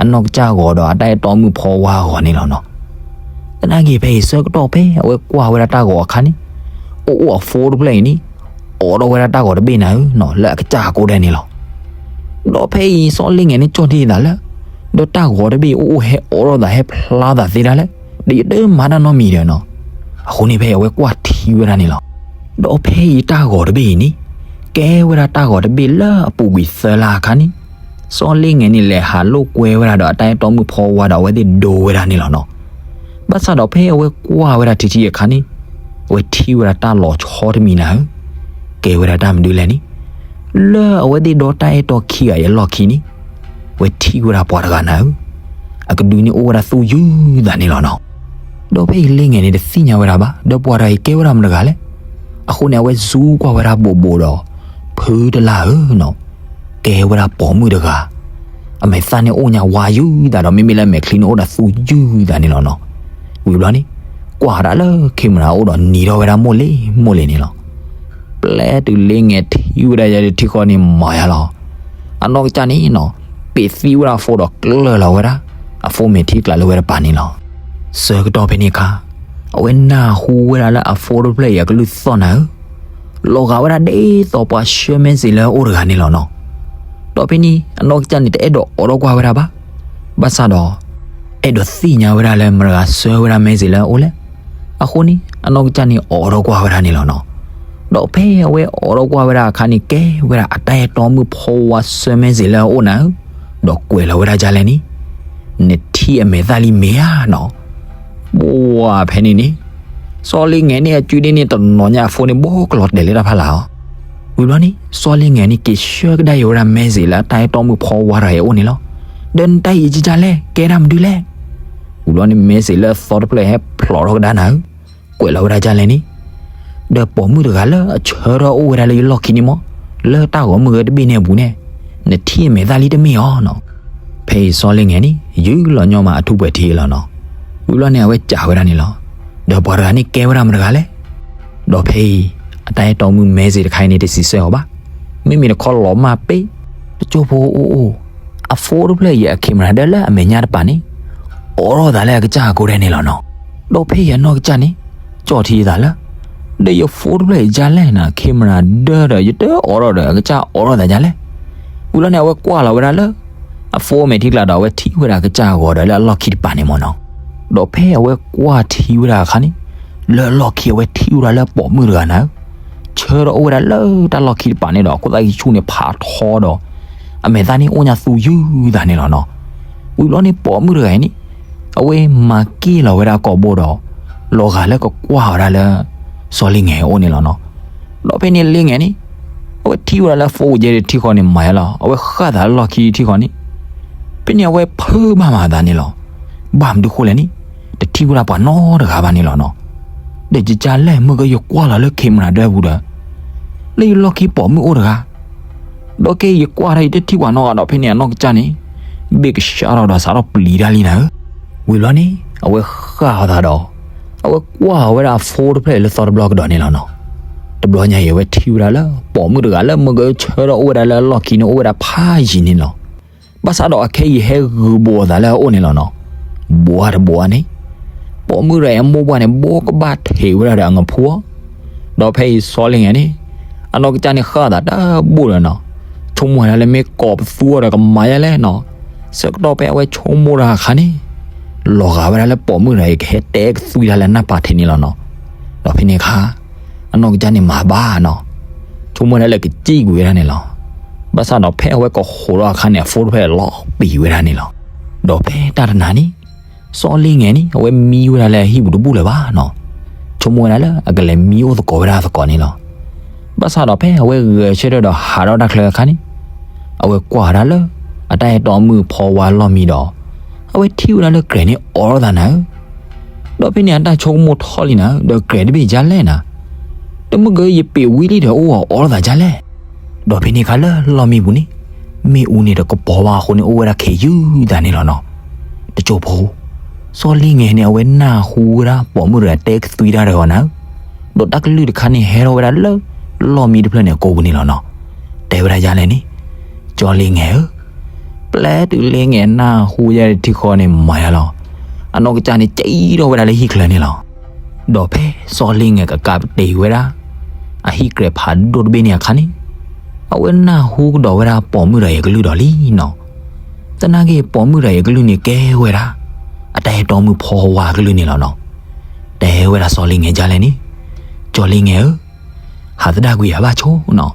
အနီၢ်ကစၢ်ဂီၤဒီးအတၢ်အဲၣ်တီမုၣ်ဖီဝါဂီၤန့ၣ်လီၤနီၤ. သနာ်က့ဖဲအံၤဆၢကတီၢ်ဖဲအဝဲကွၢ်ဝဲဒၣ်တၢ်ဂီၤအခါန့ၣ်, အိၣ်အိၣ်အဖိတဖျၢၣ်အံၤန့ၣ်, အိးထီၣ်ဝဲဒၣ်တၢ်ဂီၤတဘ့ၣ်နၤဧၢနီၤ လၢအကစၢ်အကိးဒဲးန့ၣ်လီၤ. ဒီးဖဲအံၤစီၤလ့ငယ်န့ၣ်ကၠီၣ်တံၢ်သးလၢ, ဒီးတၢ်ဂီၤတဘ့ၣ်အံၤအိၣ်အိၣ်ဟဲအိးထီၣ်သးဟဲဖျါသးသ့ဒၣ်လဲာ်, ဒီးယတမၤတၢ်နီတမံၤဒီးနီၤ. အဃိန့ၣ်ဖဲအံၤအဝဲကွၢ်ထံဝဲဒၣ်န့ၣ်လီၤ. ဒီးဖဲအံၤတၢ်ဂီၤတဘ့ၣ်အံၤန့ၣ်, ကဲဝဲဒၣ်တၢ်ဂီၤတဘ့ၣ်လၢအပူၤကွံာ်သၢလါအခါန့ၣ်, စီၤလ့ငယ်န့ၣ်လဲၤဟးလိာ်ကွဲဝဲဒၣ်ဒီးအတၢ်အဲၣ်တီမုၣ်ဖီဝါဒီးအဝဲသ့ၣ်ဒိဝဲဒၣ်န့ၣ်လီၤနီၤ. ဘၣ်ဆၣ်ဒီးဖဲအဝဲကွၢ်ဝဲဒၣ်ထံထံအခါန့ၣ်, အဝဲထံၣ်ဝဲဒၣ်တၢ်လီၤဆီတမံၤနၤဧၢ, ကဲဝဲဒၣ်တၢ်မနုၤလဲၣ်န့ၣ်, လၢအဝဲသ့ၣ်ဒီတၢ်အဲၣ်တီခံဂၤအံၤအလီၢ်ခံန့ၣ်, အဝဲထံၣ်ဝဲဒၣ်ပှၤတဂၤနၤဧၢ, အကဒုန့ၣ်အိၣ်ဝဲဒၣ်သူၣ်ယုၢ်သးန့ၣ်လီၤနီၤ. ဒီးဖဲအံၤလ့ငယ်န့ၣ်တသ့ၣ်ညါဝဲဒၣ်ဘၣ် ဒီးပှၤတဂၤအံၤကဲဝဲဒၣ်မတၤတဂၤလဲၣ်. အဃိန့ၣ် အဝဲစူးကွၢ်ဝဲဒၣ်ဘိးဘိးဒီး, ဖုတလါဧၢနီၤ, ကဲဝဲဒၣ်ပိာ်မုၣ်တဂၤ, အမဲာ်သၣ်န့ၣ်အိၣ်ညါဝါယုၢ်သးဒီး မ့မ့ၢ်လၢအမဲာ်ချံန့ၣ်အိၣ်ဒီးသူၣ်ယုၢ်သးန့ၣ်လီၤနီၤ. ဝံၤဘျီန့ၣ် ကွၢ်ဒၣ်လၢ camera အိၣ်ဒီးနံၤထီၣ်ဝဲဒၣ်မိၢ်လ့ၢ်မိၢ်လ့ၢ်န့ၣ်လီၤ. ပျဲတုၤလ့ငယ်ထံၣ်ဝဲဒၣ်ယဲဒၣ်ထံဃီန့ၣ် မၤယါလီၤ. အနီၢ်ကစၢ်န့ၣ်နီၤ, ပ့းသံဝဲဒၣ်အ phone ဒီး ကျၢၢ်လီၤဝဲဒၣ်အ phone မဲာ်ထံကျးလၢဝဲတပၤန့ၣ်လီၤ. ဆၢကတီၢ်ဖဲန့ၣ်အခါ, အဝဲနၢ်ဟူဝဲဒၣ်လၢအ phone တဖျၢၣ်အံၤအကလုၢ်သီၣ်နၤဧၢ, လီၤဂာ်ဝဲဒၣ်ဒ်သိးပှၤဆှၢ message လၢအအိၣ်တဂၤန့ၣ်လီၤနီၤ. ဒီးဖဲန့ၣ် အနီၢ်ကစၢ်န့ၣ်တအဲၣ်ဒိးအိးထီၣ်ကွၢ်ဝဲဒၣ်ဘၣ်. ဘၣ်ဆၣ်ဒီး အဲၣ်ဒိးသ့ၣ်ညါဝဲဒၣ်လၢမတၤတဂၤဆှၢဝဲဒၣ် message လၢအအိၣ်လဲၣ်. အဃိန့ၣ် အနီၢ်ကစၢ်န့ၣ်အိးထီၣ်ကွၢ်ဝဲဒၣ်န့ၣ်လီၤနီၤ. ဒီးဖဲအဝဲအိးထီၣ်ကွၢ်ဝဲဒၣ်အခါန့ၣ် ကဲဝဲဒၣ်အတၢ်အဲၣ်တီမုၣ်ဖီဝါဆှၢ message လၢအအိၣ်နၤဧၢ, ဒီးကွဲးလီၤဝဲဒၣ်ဒ်လဲၣ်န့ၣ်, နထံၣ်အမဲာ်သၣ်လံမ့ၢ်ဧါနီၤ. ပှၤဖဲန့ၣ်န့ၣ် စီၤလ့ငယ်န့ၣ်အစုဒ့န့ၣ်တနီၤညါအ phone န့ၣ် ဘီကလီၤတဲာ်လၢတၢ်ဖးလၢ်အီၤ. ဝံၤဘျီန့ၣ် စီၤလ့ငယ်န့ၣ် က့ၤဆှၢကဒါအီၤဝဲဒၣ် message လၢအတၢ်အဲၣ်တီမုၣ်ဖီဝါတဂၤအံၤအအိၣ်န့ၣ်လီၤ. ဒီးနတၢ်အံၤကကၢ်လဲၣ်, ကဲဒၣ်မနုၤလဲၣ်. ဝံၤဘျီန့ၣ် message လၢအသီတဖျၢၣ်ဟဲဖျိးထီၣ်ကဒါနၤဧၢ, ကွဲးလီၤဝဲဒၣ်ဒ်လဲၣ်န့ၣ်, ဒီးပိာ်မုၣ်တဂၤလၢအဆၢထၢၣ်အိၣ်ဝဲဒၣ်လၢယလီၢ်ခံန့ၣ်မ့ၢ်, လၢတၢ်ဂီၤမုၢ်ဂဲၤတဘ့ၣ်န့ၣ်အပူၤန့ၣ်, နထံၣ်အမဲာ်သၣ်လံတမ့ၢ်ဧါနီၤ. ဖဲအံၤစီၤလ့ငယ်န့ၣ် ယုၢ်လီၤညီမးအထူးပှဲၤထံလီၤနီၤ. ဝံၤဘျီန့ၣ် အဝဲစံးဝဲဒၣ်န့ၣ်လီၤ. ဒီးပှၤတဂၤန့ၣ်ကဲဝဲဒၣ်မတၤတဂၤလဲၣ်. ဒီးဖဲအံၤ အတၢ်အဲၣ်တီမုၣ် message တခါအံၤန့ၣ် တစံးဆၢအီၤဘၣ်. မ့မ့ၢ်တခီလီၤမၢ်ပ့ၢ်, တစိၢ်ဖိအိၣ်အိၣ်, အ phone တဖျၢၣ်အံၤအ camera ဒၢလၢအမဲာ်ညါတပၤန့ၣ် အိးထီၣ်သးလၢအကစၢ်အကိးဒဲးန့ၣ်လီၤနီၤ. ဒီးဖဲအံၤအနီၢ်ကစၢ်န့ၣ် ကၠီၣ်ထံသးလၢ ဒီးယ phone တဖျၢၣ်အံၤဒ်လဲၣ်နီၤ, camera ဒၢဒီး ယတအိးထီၣ်ဒီးအကစၢ်အိးထီၣ်သးဒ်လဲၣ်. ဝံၤလီၤန့ၣ် အဝဲကွၢ်လီၤဝဲဒၣ်လၢ အ phone မဲာ်ထံကျါဒီး အဝဲထံၣ်ဝဲဒၣ်အကစၢ်အဂီၤဒီးလၢအလီၢ်ခံတပၤန့ၣ်မ့ၢ်နီၤ. ဒီးဖဲအဝဲကွၢ်ထံဝဲဒၣ်အခါန့ၣ်, လၢအလီၢ်ခံအဝဲထံၣ်ဝဲဒၣ်လၢပိာ်မုၣ်တဂၤနၤဧၢ, ဆၢထၢၣ်အိၣ်ဝဲဒၣ်လၢတၢ်လီၢ်ခံတပၤန့ၣ်ဒီး အခိၣ်သၣ်ကံဆူၣ်န့ၣ်ဖးထီဒီး အမဲာ်သၣ်န့ၣ်အိၣ်ညါသူၣ်ယုၢ်သးန့ၣ်လီၤနီၤ. ဝံၤဘျီန့ၣ်ပိာ်မုၣ်တဂၤအံၤန့ၣ် အဝဲမၤက့ၢ်လီၤဝဲဒၣ်ကိာ်ဘိဒီး လီၤဂာ်လၢကကွၢ်ဝဲဒၣ်လၢ စီၤလ့ငယ်အအိၣ်န့ၣ်လီၤနီၤ. ဒီးဖဲန့ၣ်လ့ငယ်န့ၣ် အဝဲထံၣ်ဝဲဒၣ်လၢ phone ယဲဒၣ်ထံဃီန့ၣ် မၤယါလီၤ, အဝဲဃၣ်သးလၢလီၢ်ခံထံဃီန့ၣ်, ဖဲန့ၣ်အဝဲဖုးဘၣ်မၤအသးန့ၣ်လီၤ. ဘၣ်မနုၤဃိလဲၣ်န့ၣ်, တထံၣ်ဝဲဒၣ်ပှၤနီတဂၤဘၣ်န့ၣ်လီၤနီၤ. ဒီးယကလဲၣ် မ့ၢ်ကယကွၢ်လီၤလၢ camera ဒၢပူၤဒီး လၢယလီၢ်ခံပိာ်မုၣ်အိၣ်တဂၤ ဒီးကဲယကွၢ်တၢ်အံၤတထံၣ်ပှၤနီတဂၤဒီး ဖဲန့ၣ်အနီၢ်ကစၢ်န့ၣ် ဘ့ၣ်ကဆှီထီၣ်ဒီးစးထီၣ်ပျံၤတၢ်လံနၤဧၢ. ဝံၤဘျီန့ၣ် အဝဲဃၣ်အသးဒီး အဝဲကွၢ်ဝဲဒၣ်အ phone တဖျၢၣ်အံၤလၢသီတဘျီကဒီးန့ၣ်လီၤနီၤ. တဘျီညါအံၤအဝဲထံၣ်ဝဲဒၣ်လၢ ပိာ်မုၣ်တဂၤလၢမ့ၢ်ကဆၢထၢၣ်အိၣ်ဝဲဒၣ်လၢအလီၢ်ခံန့ၣ်အိၣ်ဝဲဒၣ်ဖးယံၤန့ၣ်လီၤ. ဘၣ်ဆၣ်ဒီးအခဲအံၤဟဲဂုာ်ဘိးအသးလၢအအိၣ်န့ၣ်လီၤနီၤ. ဘိးတဘိးန့ၣ် ပိာ်မုၣ်တဂၤအမိၢ်ပှၢ်န့ၣ် ဘိးကဘၣ်ထံးဝဲဒၣ်ဒီးအငဖိအီၤ, ဒီးဖဲအံၤစီၤလ့ငယ်န့ၣ် အနီၢ်ကစၢ်န့ၣ်ဃၣ်သးတဘိၣ်ဒီးနီၤ, ဆိကမိၣ်ဝဲဒၣ်လၢမ့ၢ်ကိးပသူအီၤဒီးကမၤယါလဲၣ်နီၤ, ဆၢကတီၢ်ဖဲအဝဲဆိကမိၣ်တၢ်အခါန့ၣ် လီၤဂာ်ဝဲဒၣ်လၢပိာ်မုၣ်တဂၤအံၤကဟဲတဲကသွံတၢ်လၢနၢ်ပၤထံးန့ၣ်လီၤနီၤ. ဒီးဖဲန့ၣ်အခါ အနီၢ်ကစၢ်န့ၣ်မၤဘၣ်နီၤ, ဆိကမိၣ်ဝဲဒၣ်လၢကစံၣ်ကွံာ်ဝဲဒၣ်န့ၣ်လီၤ. ဘၣ်ဆၣ်ဒီးဖဲအဝဲကဟးထီၣ်အခါန့ၣ် အ phone တဖျၢၣ်လီၤပံာ်ဝဲဒၣ်န့ၣ်လီၤ. ဒီးဖဲတၢ်တနၤန့ၣ် စီၤလ့ငယ်န့ၣ် အဝဲမံဝဲဒၣ်လၢအဟံၣ်ပူၤတဘူၣ်လၢၤဘၣ်နီၤ, ဆိကမိၣ်ဝဲဒၣ်လၢအကလဲၤမံအိၣ်သကိးဝဲဒၣ်အသကိးန့ၣ်လီၤ. ဘၣ်ဆၣ်ဒီးဖဲအဝဲဂဲၤဆၢထၢၣ်ဒီးဟးထီၣ်တၢ်ချၢအခါန့ၣ် အဝဲကွၢ်ဝဲဒၣ်လၢ အတၢ်အဲၣ်တီမုၣ်ဖီဝါလီၢ်မံဒီး အဝဲထံၣ်ဝဲဒၣ်လၢကြဲးန့ၣ်အိးထီၣ်သးနၤဧၢ, ဒီးဖဲန့ၣ်အတၢ်ဆိကမိၣ်ထီၣ်လံနၤဧၢ, ဒီးကြဲးတဘ့ၣ်ဒ်လဲၣ်နၤ, တမုၢ်ကယပ့းဝံလံဒီးအိၣ်အိးထီၣ်သးဒ်လဲၣ်. ဒီးဖဲန့ၣ်အခါလၢလီၢ်မံပူၤန့ၣ် မ့ၣ်အူန့ၣ်တကပီၤဘၣ်အဃိန့ၣ် အိၣ်ဝဲဒၣ်ခဲယုၢ်သးန့ၣ်လီၤနီၤ. တစိၢ်ဖိ စီၤလ့ငယ်န့ၣ် အဝဲနၢ်ဟူဝဲဒၣ်ပိာ်မုၣ်တဂၤတဲကသွံတၢ်တဂၤနၤဧၢ, ဒီးတၢ်ကလုၢ်တခါန့ၣ်ဟဲထီၣ်ဝဲဒၣ်လၢ လီၢ်မံတဖျၢၣ်န့ၣ်အကိာ်ပူၤန့ၣ်လီၤနီၤ. တဲဝဲဒၣ်ဒ်လဲၣ်န့ၣ်, စီၤလ့ငယ်ဧၢ, ပျဲတုၤလ့ငယ်နၢ်ဟူယဲဒၣ်ထံဃီန့ၣ်မၤယါလီၤ. အနီၢ်ကစၢ်န့ၣ် ကၠံထီၣ်ဝဲဒၣ်လၢဟံၣ်ချၢန့ၣ်လီၤ. ဒီးဖဲစီၤလ့ငယ်ကကးပတ့ၢ်ဝဲဒၣ် အဟံၣ်ကြဲးဖးဒိၣ်တဘ့ၣ်န့ၣ်အခါန့ၣ် အဝဲနၢ်ဟူကဒီးဝဲဒၣ်ပိာ်မုၣ်တဂၤအံၤအကလုၢ်ဒီးလံနီၤ. သနာ်က့ ပိာ်မုၣ်တဂၤအံၤအကလုၢ်န့ၣ်ကဲဝဲဒၣ် အတၢ်အဲၣ်တီမုၣ်ဖီဝါအကလုၢ်န့ၣ်လီၤနီၤ. တဲဝဲဒၣ်စီၤလ့ငယ်ဒ်လဲၣ်န့ၣ်, စီၤလ့ငယ်ဧၢ, ဟးသဒၣ်ကွံာ်ယၤဘၣ်ဆိနီၤ.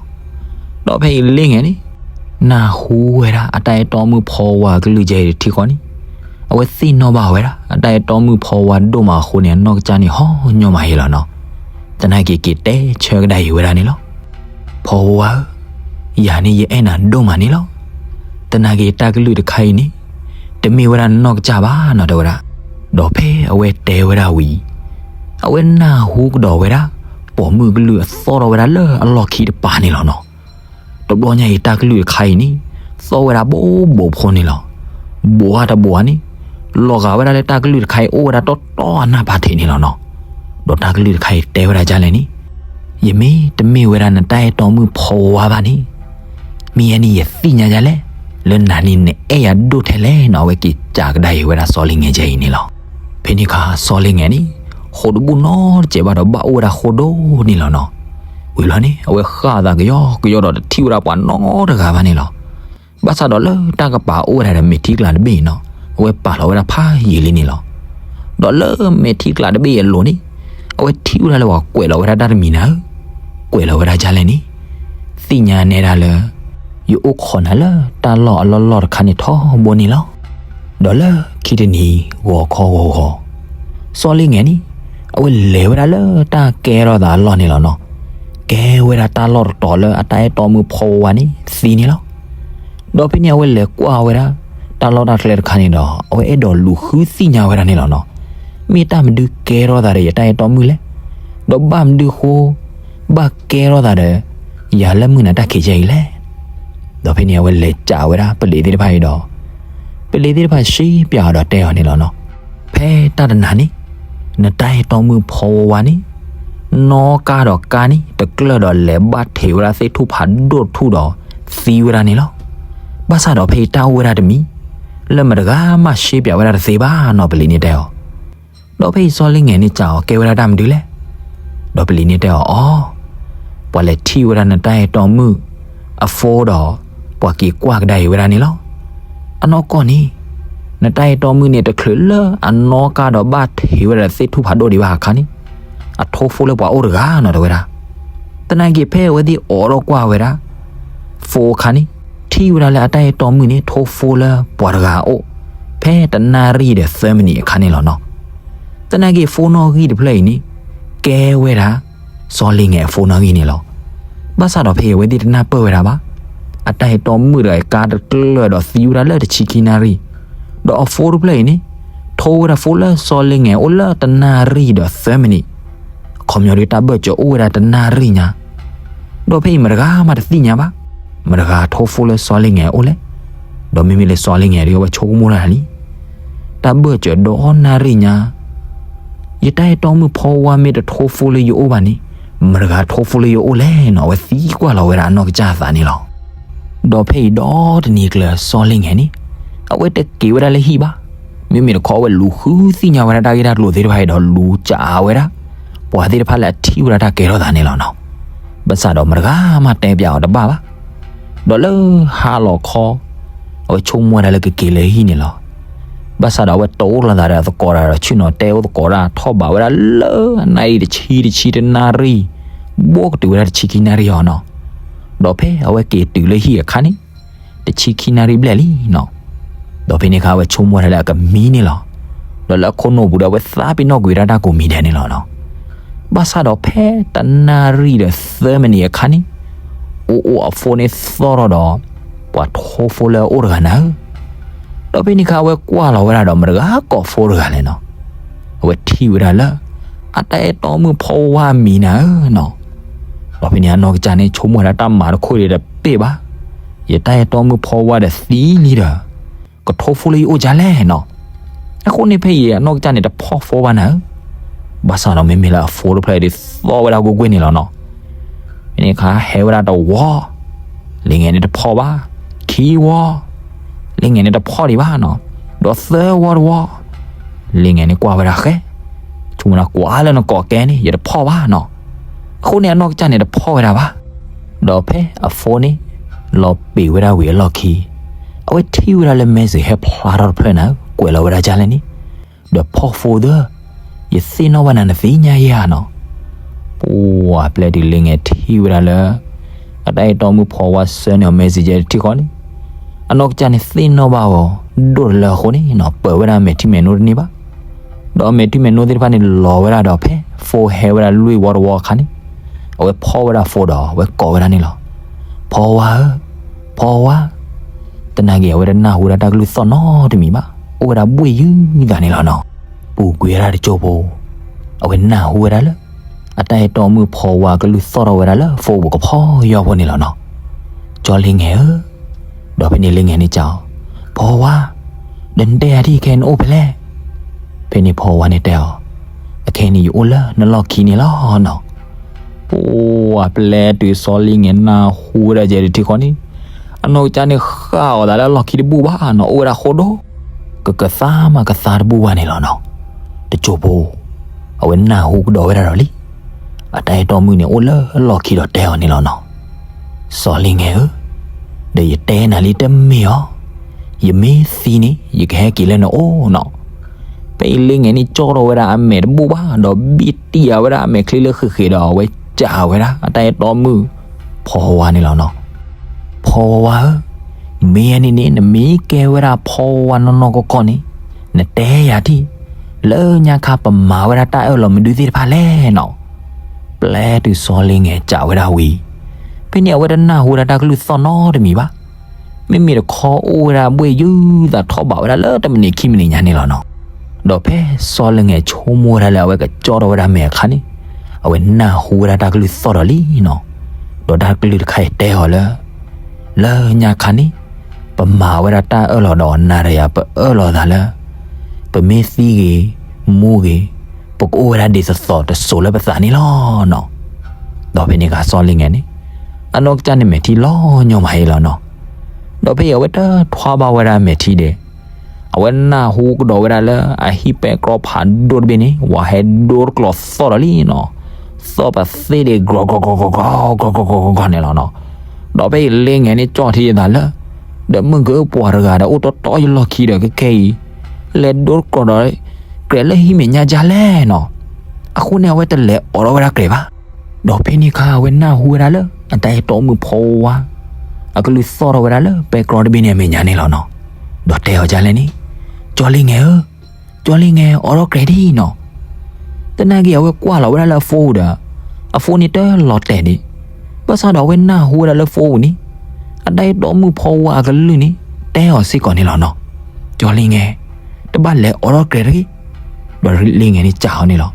ဒီးဖဲအံၤလ့ငယ်န့ၣ် နၢ်ဟူဝဲဒၣ်အတၢ်အဲၣ်တီမုၣ်ဖီဝါအကလုၢ်ကဲအံၤတထံဃီန့ၣ် အဝဲသ့ၣ်နီၣ်ဘၣ်ဝဲဒၣ် အတၢ်အဲၣ်တီမုၣ်ဖီဝါဒိၣ်မးအဃိန့ၣ် အနီၢ်ကစၢ်န့ၣ်ဟီၣ်ညီမးအံၤလီၤနီၤ. သနာ်က့ က့ၤတဲဆၢကဒါအံၤဝဲဒၣ်န့ၣ်လီၤ. ဖီဝါဧၢ, ယၤန့ၣ်ယအဲၣ်နၤဒိၣ်မးန့ၣ်လီၤ. သနာ်က့ တၢ်ကလုၢ်တခါအံၤန့ၣ် တမ့ၢ်ဝဲဒၣ်နနီၢ်ကစၢ်ဘၣ်နီၤ တဲဝဲဒၣ်. ဒီးဖဲအဝဲတဲဝဲဒၣ်ဝံၤ အဝဲနၢ်ဟူကဒီးဝဲဒၣ် ပိာ်မုၣ်ကလုၢ်အသီၣ်ထီၣ်ဝဲဒၣ်လၢအလီၢ်ခံတပၤန့ၣ်လီၤနီၤ. တဘျီညါအံၤ တၢ်ကလုၢ်တခါအံၤန့ၣ် သီၣ်ဝဲဒၣ်ဘိးဘိးဖိန့ၣ်လီၤ. ဘိးဧါတဘိးဧါန့ၣ် လီၤဂာ်ဝဲဒၣ်လၢတၢ်ကလုၢ်တခါအံၤအိၣ်ဝဲဒၣ်တီတီအနၢ်ဖးထံးန့ၣ်လီၤနီၤ. ဒီးတၢ်ကလုၢ်တခါအံၤတဲဝဲဒၣ်ဒ်လဲၣ်န့ၣ်, ယမ့ၢ်တမ့ၢ်ဝဲဒၣ်နတၢ်အဲၣ်တီမုၣ်ဖီဝါဘၣ်န့ၣ်, မ့ၢ်အန့ၣ်ယသ့ၣ်ညါဒ်လဲၣ်, လၢနၤန့ၣ်နအဲၣ်ယၤဒိၣ်ထဲလဲၣ်နီၤ. အဝဲက့ၤစံးကဒါအံၤဝဲဒၣ်စီလ့ငယ်ကဲအံၤန့ၣ်လီၤ. ဖဲန့ၣ်အခါစီလ့ငယ်န့ၣ် ဃိာ်တဘူၣ်နီတစဲးဘၣ်ဒီးဘၣ်အိၣ်ဝဲဒၣ်ဃိာ်ဒိၣ်န့ၣ်လီၤနီၤ. ဝံၤလီၤန့ၣ် အဝဲဃၣ်အသးကယီကယီဒီးတထံၣ်ဝဲဒၣ်ပှၤနီတဂၤဘၣ်န့ၣ်လီၤ. ဘၣ်ဆၣ်ဒီးလၢတၢ်ကပၤအိၣ်ဝဲဒၣ်ဒီးမဲာ်ထံကလၤတဘ့ၣ်အံၤနီၤ, အဝဲပာ်လီၤဝဲဒၣ်ဖးယံာ်လံန့ၣ်လီၤ. ဒီးလၢမဲာ်ထံကလၤတဘ့ၣ်အံၤအလိၤန့ၣ် အဝဲထံၣ်ဝဲဒၣ်လၢပှၤကွဲးလီၤဝဲဒၣ်တၢ်တမံၤနၤဧၢ, ကွဲးလီၤဝဲဒၣ်ဒ်လဲၣ်န့ၣ်, သ့ၣ်ညါနဲဒၣ်လၢ ယအိၣ်ခိးနၤလၢတၢ်လီၢ်အလီၢ်လီၢ်တခါန့ၣ်ထီဘိန့ၣ်လီၤ. ဒီးလၢခံတနံၤဂီၤခီဂီၤဂီၤ စီလ့ငယ်န့ၣ် အဝဲလဲၤဝဲဒၣ်လၢတၢ်ကဲထီၣ်သးအလီၢ်န့ၣ်လီၤနီၤ. ကဲဝဲဒၣ်တၢ်လီၢ်တတီၤလၢအတၢ်အဲၣ်တီမုၣ်ဖီဝါန့ၣ်သံန့ၣ်လီၤ. ဒီးဖဲန့ၣ်အဝဲလဲၤကွၢ်ဝဲဒၣ် တၢ်လီၢ်တၢ်ကျဲတခါန့ၣ်ဒီး အဝဲအဲၣ်ဒိးလူၤဃုသ့ၣ်ညါဝဲဒၣ်န့ၣ်လီၤနီၤ. မ့ၢ်တၢ်မနုၤကဲထီၣ်သးဒီးယတၢ်အဲၣ်တီမုၣ်လဲၣ်, ဒီးဘၣ်မနုၤဃိ ဘၣ်ကဲထီၣ်သးဒီး ယၤလၢမုၢ်နၤတၢ်ခံးကဲအံၤလဲၣ်. ဒီးဖဲန့ၣ်အဝဲလဲၤစံးဝဲဒၣ်ပလံးသ့ၣ်တဖၣ်အံၤဒီး ပလံးသ့ၣ်တဖၣ်စံးပၠးအီၤဒီးတဲအီၤန့ၣ်လီၤနီၤ. ဖဲတၢ်တနၤန့ၣ် နတၢ်အဲၣ်တီမုၣ်ဖီဝါဝါန့ၣ် နီၣ်ကါဒီးကါန့ၣ် တကျၢၢ်ဒီးလဲၤဘၣ်ထံးဝဲဒၣ်သ့ၣ်ထူၣ်ဖးဒိၣ်တထူၣ်ဒီးသံဝဲဒၣ်န့ၣ်လီၤ. ဘၣ်ဆၣ်ဒီးဖဲအံၤတၢ်အိၣ်ဝဲဒၣ်တမံၤ လၢမတဂၤမးစံးပၠးဝဲဒၣ်တသ့ဘၣ်နီၤ ပလံးန့ၣ်တဲအီၤ. ဒီးဖဲအံၤစီလ့ငယ်န့ၣ်စံးအီၤ ကဲဝဲဒၣ်တၢ်မနုၤလဲၣ်. ဒီးပလံးန့ၣ်တဲအီၤ အီၤ ပှၤလဲၤထံၣ်ဝဲဒၣ်နတၢ်အဲၣ်တီမုၣ်အ phone ဒီး ပှၤက့ၤကွၢ်ကဒါအံၤဝဲဒၣ်န့ၣ်လီၤ. အနီၢ်ကီၢ်န့ၣ် နတၢ်အဲၣ်တီမုၣ်န့ၣ်တချုးလၢအနီၣ်ကါဒီးဘၣ်ထံးဝဲဒၣ်သ့ၣ်ထူၣ်ဖးဒိၣ်ဒံးဘၣ်အခါန့ၣ် အထိ phone လၢပှၤအိၣ်တဂၤနီၤ တဲဝဲဒၣ်. သနာ်က့ဖဲအဝဲသ့ၣ်အိးထီၣ်ကွၢ်ဝဲဒၣ် phone အခါန့ၣ် ထံၣ်ဝဲဒၣ်လၢအတၢ်အဲၣ်တီမုၣ်န့ၣ် ထိ phone လၢပှၤတဂၤအအိၣ် ဖဲတနၣ်ရံၣ်ဒီးသၢမံးနံးအခါန့ၣ်လီၤနီၤ. သနာ်က့ phone နီၣ်ဂံၢ်တဖျၢၣ်အံၤန့ၣ် ကဲဝဲဒၣ် စီလ့ငယ်အ phone နီၣ်ဂံၢ်န့ၣ်လီၤ. ဘၣ်ဆၣ်ဒီးဖဲအံၤအဝဲသ့ၣ်တနၢ်ပၢၢ်ဝဲဒၣ်ဘၣ် အတၢ်အဲၣ်တီမုၣ်တဂၤအံၤကါတကျၢၢ်ဒီးသံဝဲဒၣ်လၢတဆံခံနၣ်ရံၣ်, ဒီးအ phone တဖျၢၣ်အံၤန့ၣ် ထိဝဲဒၣ် phone လၢစီလ့ငယ်အအိၣ်လၢတနၣ်ရံၣ်ဒီးသၢမံးနံး, အခီပညီဒ်တၢ်ဘၢၣ်စၢၤအိၣ်ဝဲဒၣ်တနၣ်ရံၣ်ညါ. ဒီးဖဲအံၤမတဂၤမးတသ့ၣ်ညါဘၣ် မတဂၤထိ phone လၢစီလ့ငယ်အအိၣ်လဲၣ်. ဒီးမ့မ့ၢ်လၢစီလ့ငယ်ဒီးအဝဲဆိကမိၣ်တၢ်လံ တၢ်ဘၢၣ်စၢၤဒီနၣ်ရံၣ်ညါ, ယတၢ်အဲၣ်တီမုၣ်ဖီဝါမ့ၢ်တထိ phone လၢယအိၣ်ဘၣ်န့ၣ် မတဂၤထိ phone လၢယအိၣ်လဲၣ်နီၤ. အဝဲသံကွၢ်လီၤဝဲဒၣ်အနီၢ်ကစၢ်အသးန့ၣ်လီၤ. ဒီးဖဲအံၤဒီတနံၤကျၢၤစီလ့ငယ်န့ၣ် အဝဲတက့ၤဝဲဒၣ်လၢဟံၣ်ဘၣ်. မ့မ့ၢ်တခီအဝဲလူၤဃုသ့ၣ်ညါဝဲဒၣ်တၢ်ဂ့ၢ်တၢ်ကျိၤသ့ၣ်တဖၣ်အံၤဒီးလူၤစံးဝဲဒၣ် ပှၤသ့ၣ်တဖၣ်လၢအထံၣ်ဝဲဒၣ်တၢ်ကဲထီၣ်သးန့ၣ်လီၤနီၤ. ဘၣ်ဆၣ်ဒီးမတဂၤမးတဲပၠးအီၤတဘၣ်ဘၣ်. ဒီးလၢဟါလီၤခီ အဝဲဆိကမိၣ်ဝဲဒၣ်လၢကက့ၤလၢဟံၣ်န့ၣ်လီၤ. ဘၣ်ဆၣ်ဒီးအဝဲတအိၣ်လိာ်သးဒီးသကိးတၢ်ဒီးဆ့ၣ်နီၤတဲအိၣ်သကိးတၢ် ထီၣ်ဘးဝဲဒၣ်လၢအနၣ်ရံၣ်တဆံတဆံတနၣ်ရံၣ် ဘိးကတုၤဝဲဒၣ်တဆံခံနၣ်ရံၣ်အီၤနီၤ. ဒီးဖဲအဝဲက့ၤတုၤလၢဟံၣ်အခါန့ၣ် တဆံခံနၣ်ရံၣ်ဘျဲၣ်လံနီၤ. ဒီးဖဲန့ၣ်အခါအဝဲဆိကမိၣ်ဝဲဒၣ်လၢအကမံန့ၣ်လီၤ. ဒီးလၢအခိၣ်နူာ်ပူၤဒီးအဝဲသးပ့ၤနီၣ်ကွံာ်ဝဲဒၣ်တၢ်ကိးမံၤဒဲးန့ၣ်လီၤနီၤ. ဘၣ်ဆၣ်ဒီးဖဲတနၣ်ရံၣ်ဒီးသၢမံးနံးအခါန့ၣ် အိၣ်အိၣ်အ phone န့ၣ်သီၣ်ထီၣ်ဒီး ပှၤထိ phone လၢအအိၣ်တဂၤနၤဧၢ. ဒီးဖဲန့ၣ်အခါအဝဲကွၢ်လီၤဝဲဒၣ်ဒီးမတဂၤကိး phone တဂၤလဲၣ်နီၤ. အဝဲထံၣ်ဝဲဒၣ်လၢ အတၢ်အဲၣ်တီမုၣ်ဖီဝါအမံၤနၤဧၢနီၤ. ဒီးဖဲန့ၣ်အနီၢ်ကစၢ်န့ၣ်ဆိကမိၣ်ဝဲဒၣ်တၢ်မၤတခိၣ်ဒံးတပ့ၢ်ဘၣ်. ယတၢ်အဲၣ်တီမုၣ်ဖီဝါဒီးသံလံဒီး ကထိ phone လၢယအိၣ်ဒ်လဲၣ်နီၤ. အဃိန့ၣ်ဖဲအံၤအနီၢ်ကစၢ်န့ၣ်တဖီၣ် phone ဘၣ်နၤဧၢ. ဘၣ်ဆၣ်ဒီးမ့မ့ၢ်လၢအ phone တဖျၢၣ်အံၤဒ်သီၣ်ဝဲဒၣ်ကွ့ၢ်ကွ့ၢ်န့ၣ်လီၤနီၤ. ဖဲန့ၣ်အခါဟဲဝဲဒၣ်တဝီ, လၢငယ်န့ၣ်တဖီၣ်ဘၣ်, ခံဝီ, လၢငယ်န့ၣ်တဖီၣ်ဒံးဘၣ်နီၤ, ဒီးသၢဝီတဝီ, လၢငယ်န့ၣ်ကွၢ်ဝဲဒၣ်ဃဲ, ဆိကမိၣ်ဒၣ်ကွၢ်လၢနကိးကဲန့ၣ် ယတဖီၣ်ဘၣ်နီၤ. အဃိန့ၣ်အနီၢ်ကစၢ်န့ၣ်တဖီၣ်ဝဲဒၣ်ဘၣ်. ဒီးဖဲအ phone န့ၣ် လီၤပံာ်ဝဲဒၣ်ဝံၤအလီၢ်ခံ အဝဲထံၣ်ဝဲဒၣ်လၢ message ဟဲဖျါထီၣ်တဖျၢၣ်နၤဧၢ, ကွဲးလီၤဝဲဒၣ်ဒ်လဲၣ်န့ၣ်, ဒီးဖီၣ် phone သၢ, ယသ့ၣ်နီၣ်ဘၣ်နၤနသ့ၣ်ညါယၤနီၤ. ပှၤပျဲတုၤလၢငယ်ထံၣ်ဝဲဒၣ်လၢ အတၢ်အဲၣ်တီမုၣ်ဖီဝါဆှၢန့ၢ်အီၤ message တထံၣ်ဃီန့ၣ်, အနီၢ်ကစၢ်န့ၣ်သ့ၣ်နီၣ်ဘၣ်အီၤဒိၣ်တလၢအဃိန့ၣ်နီၤ ပၢၤဝဲဒၣ်အမဲာ်ထံမဲာ်နိတန့ၢ်ဘၣ်. ဒီးအမဲာ်ထံမဲာ်နိသ့ၣ်တဖၣ်န့ၣ်လီၤဝဲဒၣ်ဒီးဖဲ phone ဟဲဝဲဒၣ်လွံၢ်ဝီတဝီအခါန့ၣ်, အဝဲဖီၣ်ဝဲဒၣ် phone ဒီးအဝဲကိးဝဲဒၣ်န့ၣ်လီၤ. ဖီဝါဧၢ, ဖီဝါ, သနာ်က့အဝဲတနၢ်ဟူဒၣ်တၢ်ကလုၢ်သီၣ်နီတမံၤဘၣ်. အိၣ်ဝဲဒၣ်ဘှ့ၣ်ယုၢ်သးန့ၣ်လီၤနီၤ. ပူၤကွံာ်ဝဲဒၣ်တစိၢ်ဖိ အဝဲနၢ်ဟူဝဲဒၣ်လၢ အတၢ်အဲၣ်တီမုၣ်ဖီဝါကလုၢ်သီၣ်ထီၣ်ဝဲဒၣ်လၢ phone ပူၤကဖီယီၢ်ဖိန့ၣ်လီၤနီၤ. ကၠီလ့ငဲၤဧၢ, ဒီးဖဲန့ၣ်လ့ငဲၤန့ၣ်စံးအီၤ, ဖီဝါ, ဒီးနတဲယၤဒ်အံၤ ခဲအံၤနအိၣ်ဖဲလဲၣ်. ဖဲန့ၣ်ဖီဝါန့ၣ်တဲအီၤ, အခဲအံၤန့ၣ် ယအိၣ်လၢနလီၢ်ခံန့ၣ်လီၤနီၤ. ပှၤပျဲတုၤစီၤလ့ငဲၤနၢ်ဟူဝဲဒၣ်ယဲဒၣ်ထံဃီန့ၣ်, အနီၢ်ကစၢ်န့ၣ်ဃၣ်အီၤသးလၢလီၢ်ခံတဘူၣ်ဘၣ်နီၤ, အိၣ်ဝဲဒၣ်ဃိဒိၣ်, ကကသါမးကသါတဘူၣ်ဘၣ်န့ၣ်လီၤနီၤ. တစိၢ်ဖိ အဝဲနၢ်ဟူကဒီးဝဲဒၣ်ဒီးလံ, အတၢ်အဲၣ်တီမုၣ်န့ၣ်အိၣ်လၢလီၢ်ခံဒီးတဲအီၤန့ၣ်လီၤနီၤ. စီၤလ့ငဲၤဧၢ, ဒီးယတဲနၤလံတမ့ၢ်ဧါ, ယမ့ၢ်သံန့ၣ် ယကဟဲက့ၤလၢနအိၣ်နီၤ. ဖဲအံၤလ့ငဲၤန့ၣ်ကၠီထီၣ်ဝဲဒၣ်အမဲာ်တဘူၣ်ဘၣ်, ဒီးဘံၣ်တံၢ်အဝဲဒၣ်အမဲာ်ချံလၢဃ့ၣ်ဃ့ၣ်ဒီး အဝဲစံးဝဲဒၣ် အတၢ်အဲၣ်တီမုၣ်ဖီဝါန့ၣ်လီၤနီၤ. ဖီဝါဧၢ, မ့ၢ်အန့ၣ်န့ၣ် နမ့ၢ်ကဲဝဲဒၣ်ဖီဝါနီၢ်နီၢ်ကီၢ်ကီၢ်န့ၣ်, နတဲယၤထံၣ်, လၢညါခါပမၤဝဲဒၣ်တၢ်အၢၣ်လီၤမနုၤသ့ၣ်တဖၣ်လဲၣ်နီၤ. ပျဲတုၤစီၤလ့ငဲၤစံးဝဲဒၣ်ဝံၤ, ဖဲန့ၣ်အဝဲတနၢ်ဟူဝဲဒၣ်တၢ်ကလုၢ်သီၣ်နီတမံၤဘၣ်. မ့မ့ၢ်တခီအိၣ်ဝဲဒၣ်ဘှ့ၣ်ယုၢ်သးထီၣ်ဘးဝဲဒၣ်လၢတမံးနံးခံမံးနံးညါန့ၣ်လီၤနီၤ. ဒီးဖဲစီၤလ့ငဲၤဆိကမိၣ်ဝဲဒၣ်လၢအဝဲကကၠီထီၣ်ဝဲဒၣ်အမဲာ်အခါန့ၣ်, အဝဲနၢ်ဟူဝဲဒၣ်တၢ်ကလုၢ်သီၣ်ဒီးလံနီၤ. ဒီးတၢ်ကလုၢ်တခါအံၤတဲအီၤလၢ လၢညါခါန့ၣ် ပမၤဝဲဒၣ်တၢ်အၢၣ်လီၤဒီးနၤဒီးယၤ ပအၢၣ်လီၤသးလၢ ပမ့ၢ်သံဂ့ၤ မူဂ့ၤ ပကအိၣ်ဝဲဒၣ်ဒ်သိးသိးတစိၤလၢပသးန့ၣ်လီၤနီၤ. ဒီးဖဲန့ၣ်အခါစီၤလ့ငဲၤန့ၣ် အနီၢ်ကစၢ်န့ၣ်မဲာ်ထံလီၤညီမးအံၤလီၤနီၤ. ဒီးဖဲအံၤအဝဲတထွါဘၣ်ဝဲဒၣ်မဲာ်ထံဒံး အဝဲနၢ်ဟူကဒီးဝဲဒၣ်လၢအဟံၣ်ပဲတြီဖးဒိၣ်တဘ့ၣ်န့ၣ် ဝးဟဲဒိတကျိၤသီၣ်ဒီးလံနီၤ. သီၣ်ပသ့ၣ်ဒံး ကြီၤကြီၤကြီၤကြီၤန့ၣ်လီၤနီၤ. ဒီးဖဲအံၤလ့ငဲၤန့ၣ်ကၠီထံယသးလၢ ဒီးမုၢ်ကပှၤတဂၤဒီးအိၣ်တီတီယလီၢ်ခံဒီး ကဲအံၤ လဲၤဒိတကျိၤဒီး ကြဲးလၢဟံၣ်မဲာ်ညါဒ်လဲၣ်နီၤ. အဃိန့ၣ်အဝဲတလဲၤအိးထီၣ်ဝဲဒၣ်ကြဲးဘၣ်. ဒီးဖဲန့ၣ်အခါအဝဲနၢ်ဟူဝဲဒၣ်လၢ အတၢ်အဲၣ်တီမုၣ်ဖီဝါ အကလုၢ်သီၣ်ထီၣ်ဝဲဒၣ်လၢပဲတြီတဘ့ၣ်န့ၣ်အမဲာ်ညါန့ၣ်လီၤနီၤ. ဒီးတဲအီၤဒ်လဲၣ်န့ၣ်, ကၠီလ့ငဲၤဧၢ, ကၠီလ့ငဲၤ အိးထီၣ်ကြဲးဒံးနီၤ. သနာ်က့အဝဲကွၢ်လီၤဝဲဒၣ်လၢအ phone ဒီး အ phone န့ၣ်တလီၤတဲာ်ဒံး, ဘၣ်ဆၣ်ဒီးအဝဲနၢ်ဟူဝဲဒၣ်လၢ phone ပူၤန့ၣ် အတၢ်အဲၣ်တီမုၣ်ဖီဝါအကလုၢ်န့ၣ် တဲအီၤစ့ၢ်ကီးန့ၣ်လီၤနီၤ. ကၠီလ့ငဲၤ, တဘၣ်လဲၤအိးထီၣ်ကြဲးတဂ့ၤ. ဒီးလ့ငဲၤန့ၣ်စံးအီၤန့ၣ်လီၤ.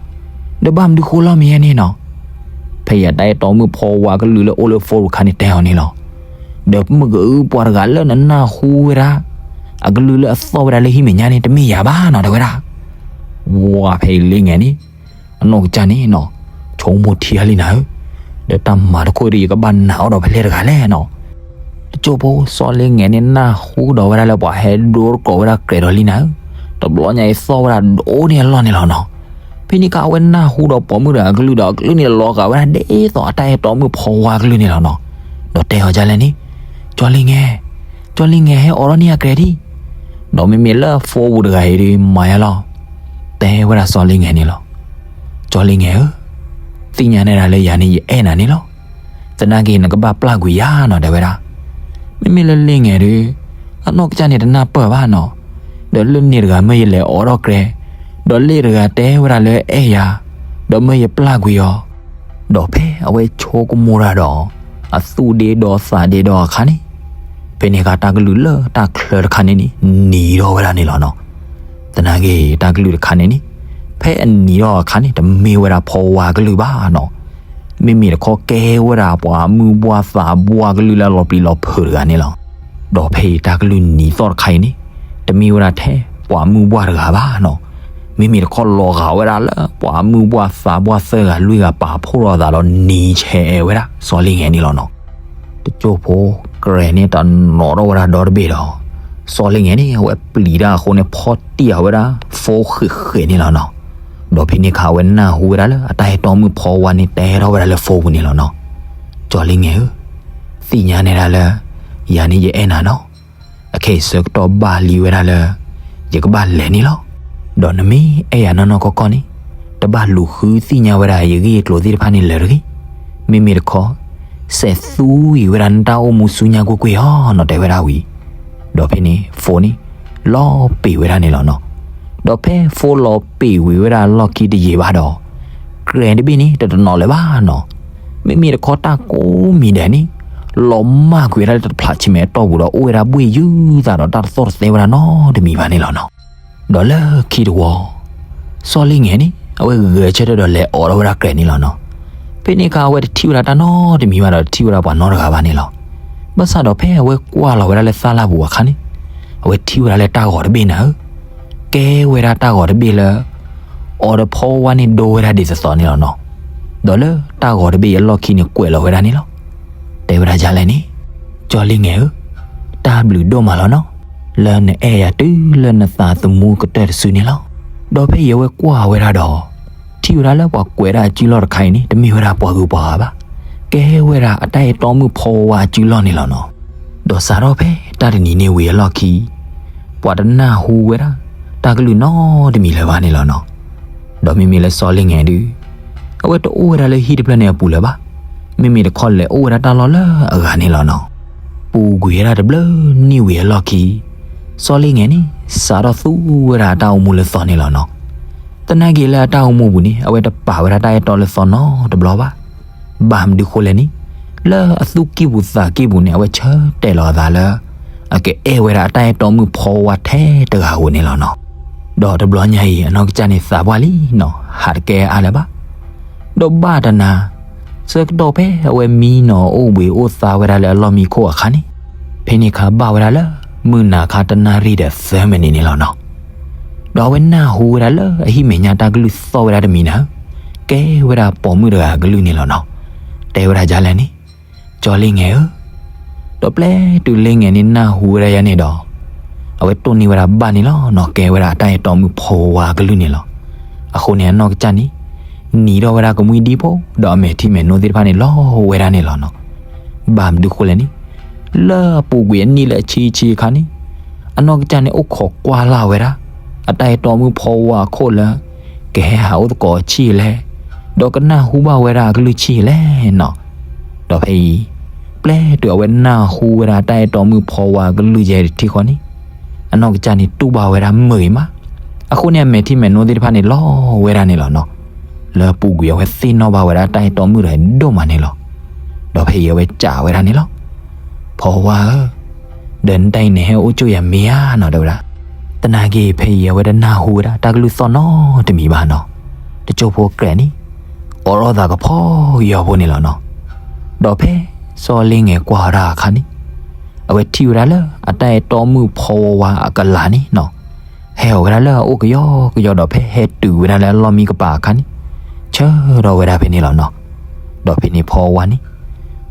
ဒီးဘၣ်မနုၤဃိလီၤမ့ၢ်ယဲန့ၣ်နီၤ. ဖဲအံၤအတၢ်အဲၣ်တီမုၣ်ဖီဝါကလုၢ်လၢအိၣ်လၢ phone ပူၤခါန့ၣ်တဲအီၤန့ၣ်လီၤ. ဒီးမုၢ်ကအုပှၤတဂၤလၢနနၢ်ဟူဝဲဒၣ် အကလုၢ်လၢအသီၣ်ဝဲဒၣ်လၢဟံၣ်မဲာ်ညါန့ၣ် တမ့ၢ်ယၤဘၣ်နီၤ တဲဝဲဒၣ်. ဝဲဖဲအံၤလ့ငဲၤန့ၣ် အနီၢ်ကစၢ်န့ၣ်နီၤ, ဆိကမိၣ်ထံအါလံနၤဧၢ, ဒီးတၢ်မၤတခိၣ်ဒီး ယကဘၣ်နာ်အီၤဒီးဖဲလဲၣ်တဂၤလဲၣ်နီၤ. တစိၢ်ဖိစီၤလ့ငဲၤန့ၣ် နၢ်ဟူကဒီးဝဲဒၣ်လၢပှၤဟဲဒိတကိးဝဲဒၣ်ကြဲးဒီးလံနၤဧၢ, တဘျီညါအံၤသီၣ်ဝဲဒၣ်ဒိၣ်န့ၢ်အလီၢ်န့ၣ်လီၤနီၤ. ဖဲန့ၣ်အခါအဝဲနၢ်ဟူဒီးပိာ်မုၣ်တဂၤအကလုၢ်ဒီး အကလုၢ်န့ၣ်လီၤဂာ်ဝဲဒၣ်ဒ်သိးအတၢ်အဲၣ်တီမုၣ်ဖီဝါကလုၢ်န့ၣ်လီၤနီၤ. ဒီးတဲအီၤဒ်လဲၣ်န့ၣ်, ကၠီလ့ငဲၤ, ကၠီလ့ငဲၤ ဟဲအိးထီၣ်န့ၢ်ယၤကြဲးဒံး. ဒီးမ့မ့ၢ်လၢ phone ပူၤတဂၤအံၤဒီး မၤယါလီၤ. တဲဝဲဒၣ်စီၤလ့ငဲၤန့ၣ်လီၤ. ကၠီလ့ငဲၤဧၢ, သ့ၣ်ညါနဲဒၣ်လၢယၤန့ၣ်ယအဲၣ်နၤန့ၣ်လီၤ. သနာ်က့နကဘၣ်ပျၢ်ကွံာ်ယၤနီၤ တဲဝဲဒၣ်. မ့မ့ၢ်လၢလ့ငဲၤဒီး အနီၢ်ကစၢ်န့ၣ်တနၢ်ပၢၢ်ဘၣ်နီၤ. ဒီးလၢန့ၣ်တဂၤမ့ၢ်ယလဲၤအိးထီၣ်ကြဲး, ဒီးလ့ၣ်တဂၤတဲဝဲဒၣ်လၢအဲၣ်ယၤ, ဒီးမ့ၢ်ယပျၢ်ကွံာ်အီၤ. ဒီးဖဲအဝဲဆိကမိၣ်တၢ်ဒီး အသူၣ်ဒ့ဒီသးဒ့ဒီအခါန့ၣ်, ဖဲန့ၣ်အခါတၢ်ကလုၢ်လၢတၢ်ချၢတခါန့ၣ်န့ၣ် နံၤထီၣ်ဝဲဒၣ်န့ၣ်လီၤနီၤ. သနာ်က့တၢ်ကလုၢ်တခါန့ၣ်န့ၣ် ဖဲအနံၤထီၣ်အခါန့ၣ် တမ့ၢ်ဝဲဒၣ်ဖီဝါကလုၢ်ဘၣ်နီၤ. မ့မ့ၢ်တခီကဲဝဲဒၣ်ပှၤမုၢ်ပှၢ်သးပှၢ်ကလုၢ်လၢလီၤပျံၤလီၤဖုးတဂၤန့ၣ်လီၤ. ဒီးဖဲအံၤတၢ်ကလုၢ်နံၤသီၣ်တခါအံၤန့ၣ် တမ့ၢ်ဝဲဒၣ်ထဲပှၤမုၢ်ပှၢ်တဂၤဘၣ်နီၤ. မ့မ့ၢ်တခီလီၤဂာ်ဝဲဒၣ်လၢပှၤမုၢ်ပှၢ်သးပှၢ်သၢဂၤလွံၢ်ဂၤပာ်ဖှိၣ်ထီၣ်အသးဒီးနံၤဆဲးဝဲဒၣ်စီၤလ့ငဲၤန့ၣ်လီၤနီၤ. တစိၢ်ဖိ ကြဲးန့ၣ်တနီၤထီၣ်ဝဲဒၣ်ဒီတဘ့ၣ်ဒီး စီၤလ့ငဲၤန့ၣ် အဝဲပျံၤတၢ်အဃိန့ၣ် ဖီၣ်တံၢ်အီၤဝဲဒၣ် phone ဃဲးဃဲးန့ၣ်လီၤနီၤ. ဒီးဖဲန့ၣ်အခါ အဝဲနၢ်ဟူဝဲဒၣ်လၢအတၢ်အဲၣ်တီမုၣ်ဖီဝါန့ၣ် တဲထီၣ်ဝဲဒၣ်လၢ phone ပူၤန့ၣ်လီၤနီၤ. ကၠီလ့ငဲၤဧၢ, သ့ၣ်ညါနဲဒၣ်လၢ ယၤန့ၣ်ယအဲၣ်နၤနီၤ. အခဲအံၤဆၢကတီၢ်ဘၣ်လံဝဲဒၣ်လၢ ယကဘၣ်လဲၤန့ၣ်လီၤ. ဒီးနမ့ၢ်အဲၣ်ယၤနီၢ်နီၢ်ကီၢ်ကီၢ်န့ၣ် တဘၣ်လူၤဃုသ့ၣ်ညါဝဲဒၣ်ယဂ့ၢ်ယကျိၤသ့ၣ်တဖၣ်န့ၣ်လၢၤတဂ့ၤ. မ့မ့ၢ်တခီ စဲးသူအံၤဝဲဒၣ်နတၢ်အိၣ်မူဆူညါကွ့ၢ်ကွ့ၢ်အီၤနီၤ တဲဝဲဒၣ်ဝံၤ ဒီးဖဲန့ၣ် phone န့ၣ် လီၤပ့ၤဝဲဒၣ်န့ၣ်လီၤနီၤ. ဒီးဖဲ phone လီၤပ့ၤဝံၤဝဲဒၣ်လီၢ်ခံတယံာ်ဘၣ်ဒီး ကြဲးတဘ့ၣ်န့ၣ် တတနီၤလၢၤဘၣ်နီၤ. မ့မ့ၢ်တခီတၢ်ကိးမံၤဒဲးန့ၣ် လီၤမၢ်ကွံာ်ဝဲဒၣ်လၢတဖျးဆံမဲာ်အတီၢ်ပူၤဒီး အိၣ်ဝဲဒၣ်ဘှ့ၣ်ယုၢ်သးဒီးတၢ်တသီၣ်တသဲဝဲဒၣ်နီတမံၤဘၣ်န့ၣ်လီၤနီၤ. ဒီးလၢခံတဝီ စီၤလ့ငဲၤန့ၣ် အဝဲဂဲၤဆၢထၢၣ်ဒီးလဲၤအိးထီၣ်ဝဲဒၣ်ကြဲးန့ၣ်လီၤနီၤ. ဖဲန့ၣ်အခါ အဝဲတထံၣ်ဝဲဒၣ်တၢ်နီတမံၤဘၣ်ဒီး တထံၣ်ဝဲဒၣ်ပှၤနီတဂၤဘၣ်န့ၣ်လီၤ. ဘၣ်ဆၣ်ဒီးဖဲအဝဲကွၢ်လီၤဝဲဒၣ်လၢသၣ်လၢ်ပူၤအခါန့ၣ် အဝဲထံၣ်ဝဲဒၣ်လၢတၢ်ဂီၤတဘ့ၣ်နၤဧၢ, ကဲဝဲဒၣ်တၢ်ဂီၤတဘ့ၣ်လၢ အိးဒီးဖီဝါန့ၣ်ဒိဝဲဒၣ်ဒ်သိးသိးန့ၣ်လီၤနီၤ. ဒီးလၢတၢ်ဂီၤတဘ့ၣ်အံၤအလီၢ်ခံန့ၣ်ကွဲးလီၤဝဲဒၣ်န့ၣ်လီၤ. တဲဝဲဒၣ်ဒ်လဲၣ်န့ၣ်, စီၤလ့ငဲၤဧၢ, တၢ်ဘျုးဒိၣ်မးလီၤနီၤ, လၢနအဲၣ်ယၤတုၤလၢနသးသမူကတၢၢ်တစုန့ၣ်လီၤ. ဒီးဖဲအံၤအဝဲကွၢ်ဝဲဒၣ်ဒီး ထံၣ်ဝဲဒၣ်လၢပှၤကွဲးဒၣ်အစုလီၢ်တခါအံၤန့ၣ် တမ့ၢ်ဝဲဒၣ်ပှၤဂုၤပှၤဂၤဘၣ်, ကဲဝဲဒၣ်အတၢ်အဲၣ်တီမုၣ်ဖီဝါအစုလီၢ်န့ၣ်လီၤနီၤ. ဒီးစးထီၣ်ဖဲတၢ်တနံၤန့ၣ်ဝံၤအလီၢ်ခံ ပှၤတနၢ်ဟူဝဲဒၣ် တၢ်ကလုၢ်နီတမံၤလၢၤဘၣ်န့ၣ်လီၤနီၤ. ဒီးမ့မ့ၢ်လၢစီၤလ့ငဲၤဒုး အဝဲတအိၣ်ဝဲဒၣ်လၢဟံၣ်တဖျၢၣ်န့ၣ်အပူၤလၢၤဘၣ်, မ့မ့ၢ်တခီလဲၤအိၣ်ဝဲဒၣ်တၢ်လီၢ်လၢအဂၤန့ၣ်လီၤနီၤ. ပူၤကွံာ်ဝဲဒၣ်တဘျုးနံၣ်ဝံၤအလီၢ်ခံ စီၤလ့ငဲၤန့ၣ် စးထီၣ်သူဝဲဒၣ်အတၢ်အိၣ်မူလၢသီန့ၣ်လီၤနီၤ. သနာ်က့လၢအတၢ်အိၣ်မူပူၤန့ၣ် အဝဲတပာ်ဝဲဒၣ်တၢ်အဲၣ်တီလၢသီနီတဘျီဘၣ်. ဘၣ်မနုၤဃိလဲၣ်န့ၣ်, လၢအသူၣ်ကံၢ်ပူၤသးကံၢ်ပူၤန့ၣ် အဝဲဆၢတဲာ်လီၤအသးလၢ အကအဲၣ်ဝဲဒၣ်အတၢ်အဲၣ်တီမုၣ်ဖီဝါထဲတဂၤဧိၤန့ၣ်လီၤနီၤ. ဒီးတဘျီညါအံၤ အနီၢ်ကစၢ်န့ၣ်သးပှၢ်လံနီၤ, ဟးတကဲအါလၢၤဘၣ်. ဒီးဘၣ်တနၤ ဆၢကတီၢ်ဖဲအဝဲမံနီၤအိၣ်ဘှံးအိၣ်သါဝဲဒၣ်လၢအလီၢ်မံခိၣ်အခါန့ၣ်, ဖဲန့ၣ်အခါဘၣ်ဝဲဒၣ်လၢ မုၢ်နၤခါတနၣ်ရံၣ်ဒီးသၢမံးနံးန့ၣ်လီၤနီၤ. ဒီးအဝဲနၢ်ဟူဝဲဒၣ်လၢအဟံၣ်မဲာ်ညါတၢ်ကလုၢ်သီၣ်ဝဲဒၣ်တမံၤနၤဧၢ, ကဲဝဲဒၣ်ပိာ်မုၣ်တဂၤအကလုၢ်န့ၣ်လီၤနီၤ. တဲဝဲဒၣ်ဒ်လဲၣ်န့ၣ်, စီၤလ့ငဲၤဧၢ, ဒီးပျဲတုၤလ့ငဲၤန့ၣ်နၢ်ဟူဝဲဒၣ်ယၤန့ၣ်ဒီး, အဝဲတိၢ်န့ၢ်ဝဲဒၣ်ဘၣ်န့ၣ်လီၤနီၤ, ကဲဝဲဒၣ်အတၢ်အဲၣ်တီမုၣ်ဖီဝါအကလုၢ်န့ၣ်လီၤ. အဃိန့ၣ်အနီၢ်ကစၢ်န့ၣ် နံၤထီၣ်ဝဲဒၣ်ကမှံဒံဖိ ဒီးအမဲာ်ထံမဲာ်နိသ့ၣ်တဖၣ်န့ၣ်လီၤဝဲဒၣ်န့ၣ်လီၤနီၤ. ဘၣ်မနုၤဃိလဲၣ်န့ၣ်, လၢအပူၤကွံာ်အနံၣ်လၢအဆံဆံအခါန့ၣ်, အနီၢ်ကစၢ်န့ၣ်အိၣ်ခိးကွၢ်လၢ်ဝဲဒၣ် အတၢ်အဲၣ်တီမုၣ်ဖီဝါအခိၣ်လၢ ကဟဲဟးအိၣ်သကိးဆံးလဲၣ်, ဒီးကနၢ်ဟူဘၣ်ဝဲဒၣ်အကလုၢ်ဆံးလဲၣ်နီၤ. ဒီးဖဲအံၤ ပျဲတုၤအဝဲနၢ်ဟူဝဲဒၣ်တၢ်အဲၣ်တီမုၣ်ဖီဝါအကလုၢ်ယဲတထံဃီန့ၣ်, အနီၢ်ကစၢ်န့ၣ်တူၢ်ဘၣ်ဝဲဒၣ်မုာ်ဂ့ၤမး, အဃိန့ၣ်အမဲာ်ထံမဲာ်နိသ့ၣ်တဖၣ်န့ၣ်လီၤဝဲဒၣ်န့ၣ်လီၤနီၤ. လၢအပူၤကွံာ်အဝဲသ့ၣ်နီၣ်ဘၣ်ဝဲဒၣ်တၢ်အဲၣ်တီမုၣ်တဂၤဒိၣ်မးန့ၣ်လီၤ. ဒီးဖဲအံၤအဝဲစံးဝဲဒၣ်န့ၣ်လီၤ. ဖီဝါဧၢ, ဒီးနတၢ်အံၤန့ၣ်ဟဲအိၣ်ကၠိယၤမ့ၢ်ဧါနီၤ တဲဝဲဒၣ်. သနာ်က့ဖဲအံၤအဝဲတနၢ်ဟူဝဲဒၣ်တၢ်ကလုၢ်သီၣ်နီတမံၤဘၣ်နီၤ. တစိၢ်ဖိကြဲးန့ၣ် အိးထီၣ်သးကဖီယီၤဖိန့ၣ်လီၤနီၤ. ဒီးဖဲစီၤလ့ငဲၤကွၢ်ဝဲဒၣ်အခါန့ၣ်, အဝဲထံၣ်ဝဲဒၣ်လၢအတၢ်အဲၣ်တီမုၣ်ဖီဝါအကလၤန့ၣ်နီၤ, ဟဲအီၤဝဲဒၣ်လၢအအိၣ်ကယီကယီဒီးဖဲဟဲတုၤဝဲဒၣ်လၢအလီၢ်မံကပၤအခါန့ၣ်, ဆၢထီၣ်ဝဲဒၣ်ဖဲန့ၣ်လီၤနီၤ. ဒီးဖဲန့ၣ်ဖီဝါန့ၣ်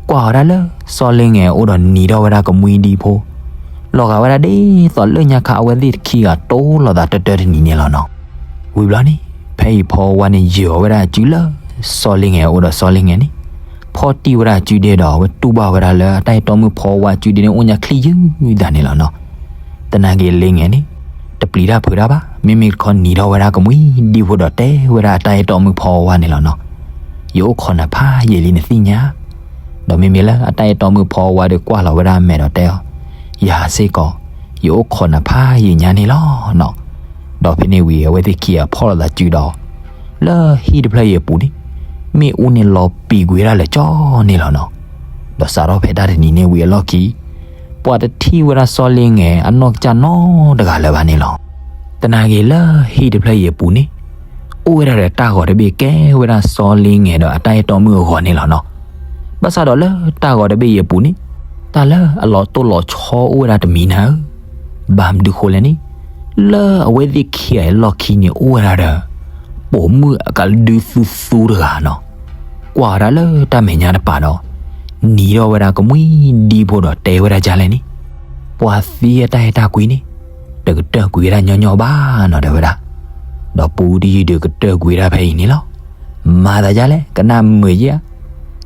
ကွၢ်ဝဲဒၣ်လၢစီၤလ့ငဲၤအအိၣ်ဒီးနံၤထီၣ်ဝဲဒၣ်ကမှံဒံဖိ, လီၤဂာ်ဝဲဒၣ်ဒ်သိးလၢညါခါအဝဲသ့ၣ်တခံဂၤတိၢ်လိာ်သးတၢတၢတနံၤန့ၣ်လီၤနီၤ. ဝံၤဘျီန့ၣ် ဖဲအံၤဖီဝါန့ၣ်ယၢၤဝဲဒၣ်အစုလၢစီၤလ့ငဲၤအအိၣ်ဒီးစီၤလ့ငဲၤန့ၣ် ဖီၣ်တံၢ်ဝဲဒၣ်အစုဒဲဒီး အဝဲတူၢ်ဘၣ်ဝဲဒၣ်လၢအတၢ်အဲၣ်တီမုၣ်ဖီဝါအစုဒဲန့ၣ် အိၣ်ညါချံယုၢ်ဒၣ်န့ၣ်လီၤနီၤ. သနာ်က့လ့ငဲၤန့ၣ် တပျံၤတၢ်ဖုးတၢ်ဘၣ်, မ့မ့ၢ်တခီနံၤထီၣ်ဝဲဒၣ်ကမှံဒံဖိဒီးတဲဝဲဒၣ်အတၢ်အဲၣ်တီမုၣ်ဖီဝါန့ၣ်လီၤနီၤ. ယအိၣ်ခိးနၤဖးယံာ်လံနသ့ၣ်ညါ. ဒီးမ့မ့ၢ်လၢအတၢ်အဲၣ်တီမုၣ်ဖီဝါဒီးကွၢ်လီၤဝဲဒၣ်အမဲာ်ဒီးတဲအီၤ, ယၤစ့ၢ်ကီး ယအိၣ်ခိးနၤဖးယံာ်ညါန့ၣ်လီၤနီၤ. ဒီးဖဲန့ၣ်ဝံၤအဝဲသ့ၣ်ခံဂၤဖီၣ်လိာ်သးစုဒီး လၢဟံၣ်တဖျၢၣ်အံၤအပူၤန့ၣ် မ့ၣ်အူန့ၣ်လီၤပံာ်ကွံာ်ဝဲဒၣ်လၢာ်ကၠီန့ၣ်လီၤနီၤ. ဒီးစးထီၣ်ဖဲတၢ်တနံၤန့ၣ်ဝံၤအလီၢ်ခံ ပှၤတထံၣ်ဝဲဒၣ်စီၤလ့ငဲၤအနီၢ်ကစၢ်နီတဂၤလၢၤဘၣ်န့ၣ်လီၤ. သနာ်က့လၢဟံၣ်တဖျၢၣ်အံၤအပူၤန့ၣ် အိၣ်ဝဲဒၣ်ဒီးတၢ်ဂီၤတဘ့ၣ်ကဲဝဲဒၣ်စီၤလ့ငဲၤဒီးအတၢ်အဲၣ်တီမုၣ်အဂီၤန့ၣ်လီၤနီၤ. ဘၣ်ဆၣ်ဒီးလၢတၢ်ဂီၤတဘ့ၣ်အံၤအပူၤန့ၣ် တၢ်လၢအလီၤတိၢ်လီၤဆီအိၣ်ဝဲဒၣ်တမံၤနၤဧၢ, ဘၣ်မနုၤဃိလဲၣ်န့ၣ် လၢအဝဲသ့ၣ်ခံဂၤအံၤအလီၢ်ခံန့ၣ်အိၣ်ဝဲဒၣ်ဒီး ပိာ်မုၣ်အကဒုသူသူတဂၤနီၤ. ကွၢ်ဝဲဒၣ်လၢတၢ်မဲာ်ညါတပၤဒီး နံၤထီၣ်ဝဲဒၣ်ကမှံဒံဖိဒီးတဲဝဲဒၣ်ဒ်လဲၣ်န့ၣ်, ပှၤသံအတၢ်အဲၣ်တၢ်ကွံန့ၣ် တကတၢၢ်ကွံာ်ဝဲဒၣ်ညီညီဘၣ်နီၤ တဲဝဲဒၣ်. ဒီးပူတယုၢ်ဒုးကတၢၢ်ကွံာ်ဝဲဒၣ်ဖဲအံၤန့ၣ်လီၤ. မၤသးဒ်လဲၣ် ကနၣ်မုာ်ယဲဧါ.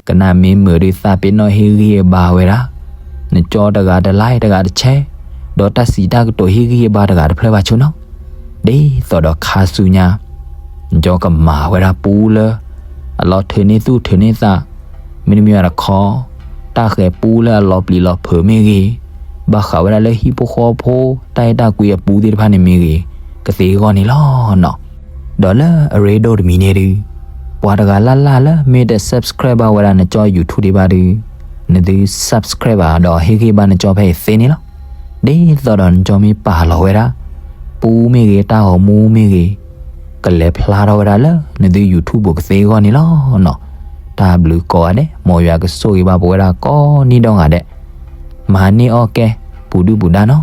ကနၣ်မ့ၢ်မုာ်ဒုးသးပ့ၤနီၣ်ဟ့ၣ်ဂံၢ်ဟ့ၣ်ဘါဝဲဒၣ်, နကၠီတဂၤတlikeတဂၤတshare, ဒီးတၢ်စံးတၢ်ကတိၤဟ့ၣ်ဂံၢ်ဟ့ၣ်ဘါတဂၤတဖျၢၣ်ဘၣ်ဆိနီၤ. ဒ်သိးဒီးခါဆူညါ နကၠီကမၤဝဲဒၣ်ပူလၢ အလီၤထုးန့ၢ်သူၣ်ထုးန့ၢ်သး, မ့တမ့ၢ်ဘၣ်တခီ တၢ်ဃဲၤပူလၢအလီၤပျံၤလီၤဖုးမ့ၢ်ဂ့ၤ, ဘၣ်ဃးဝဲဒၣ်လၢဟံၣ်ဖိဃီဖိ တၢ်အဲၣ်တၢ်ကွံအပူသ့ၣ်တဖၣ်န့ၣ်မ့ၢ်ဂ့ၤ, ကသ့အဂီၢ်န့ၣ်လီၤနီၤ. ဒီးလၢအရ့ဒိၣ်တမံၤန့ၣ်ဒုး ပှၤတဂၤလၢ်လၢ်လၢမ့ၢ်တsubscribeဘၣ်ဝဲဒၣ်နကၠီYouTubeဒံးဘၣ်ဒုး, နသုsubscribeဘၣ်ဒီးဟ့ၣ်ဂံၢ်ဘါနကၠီဖဲအံၤသ့န့ၣ်လီၤ. ဒ်သိးဒီးနကၠီမ့ၢ်ပာ်လီၤဝဲဒၣ် တၢ်ပူမ့ၢ်ဂ့ၤ တၢ်ဂီၤမူမ့ၢ်ဂ့ၤ ကလဲၤဖျါထီၣ်ဝဲဒၣ်လၢ နသု YouTube ပူၤကသ့အဂီၢ်န့ၣ်လီၤနီၤ. တၢ်ဘျုးကိးဂၤဒဲး, မ်ယွၤကဆိၣ်ဂ့ၤဘၣ်ပဝဲဒၣ်ကိးနံၣ်ဒိၣ်ဂၤဒဲး, မၤန့ၢ်အီၣ်ကဲ ပူၤဒုၣ်ပူၤဒါနီၤ.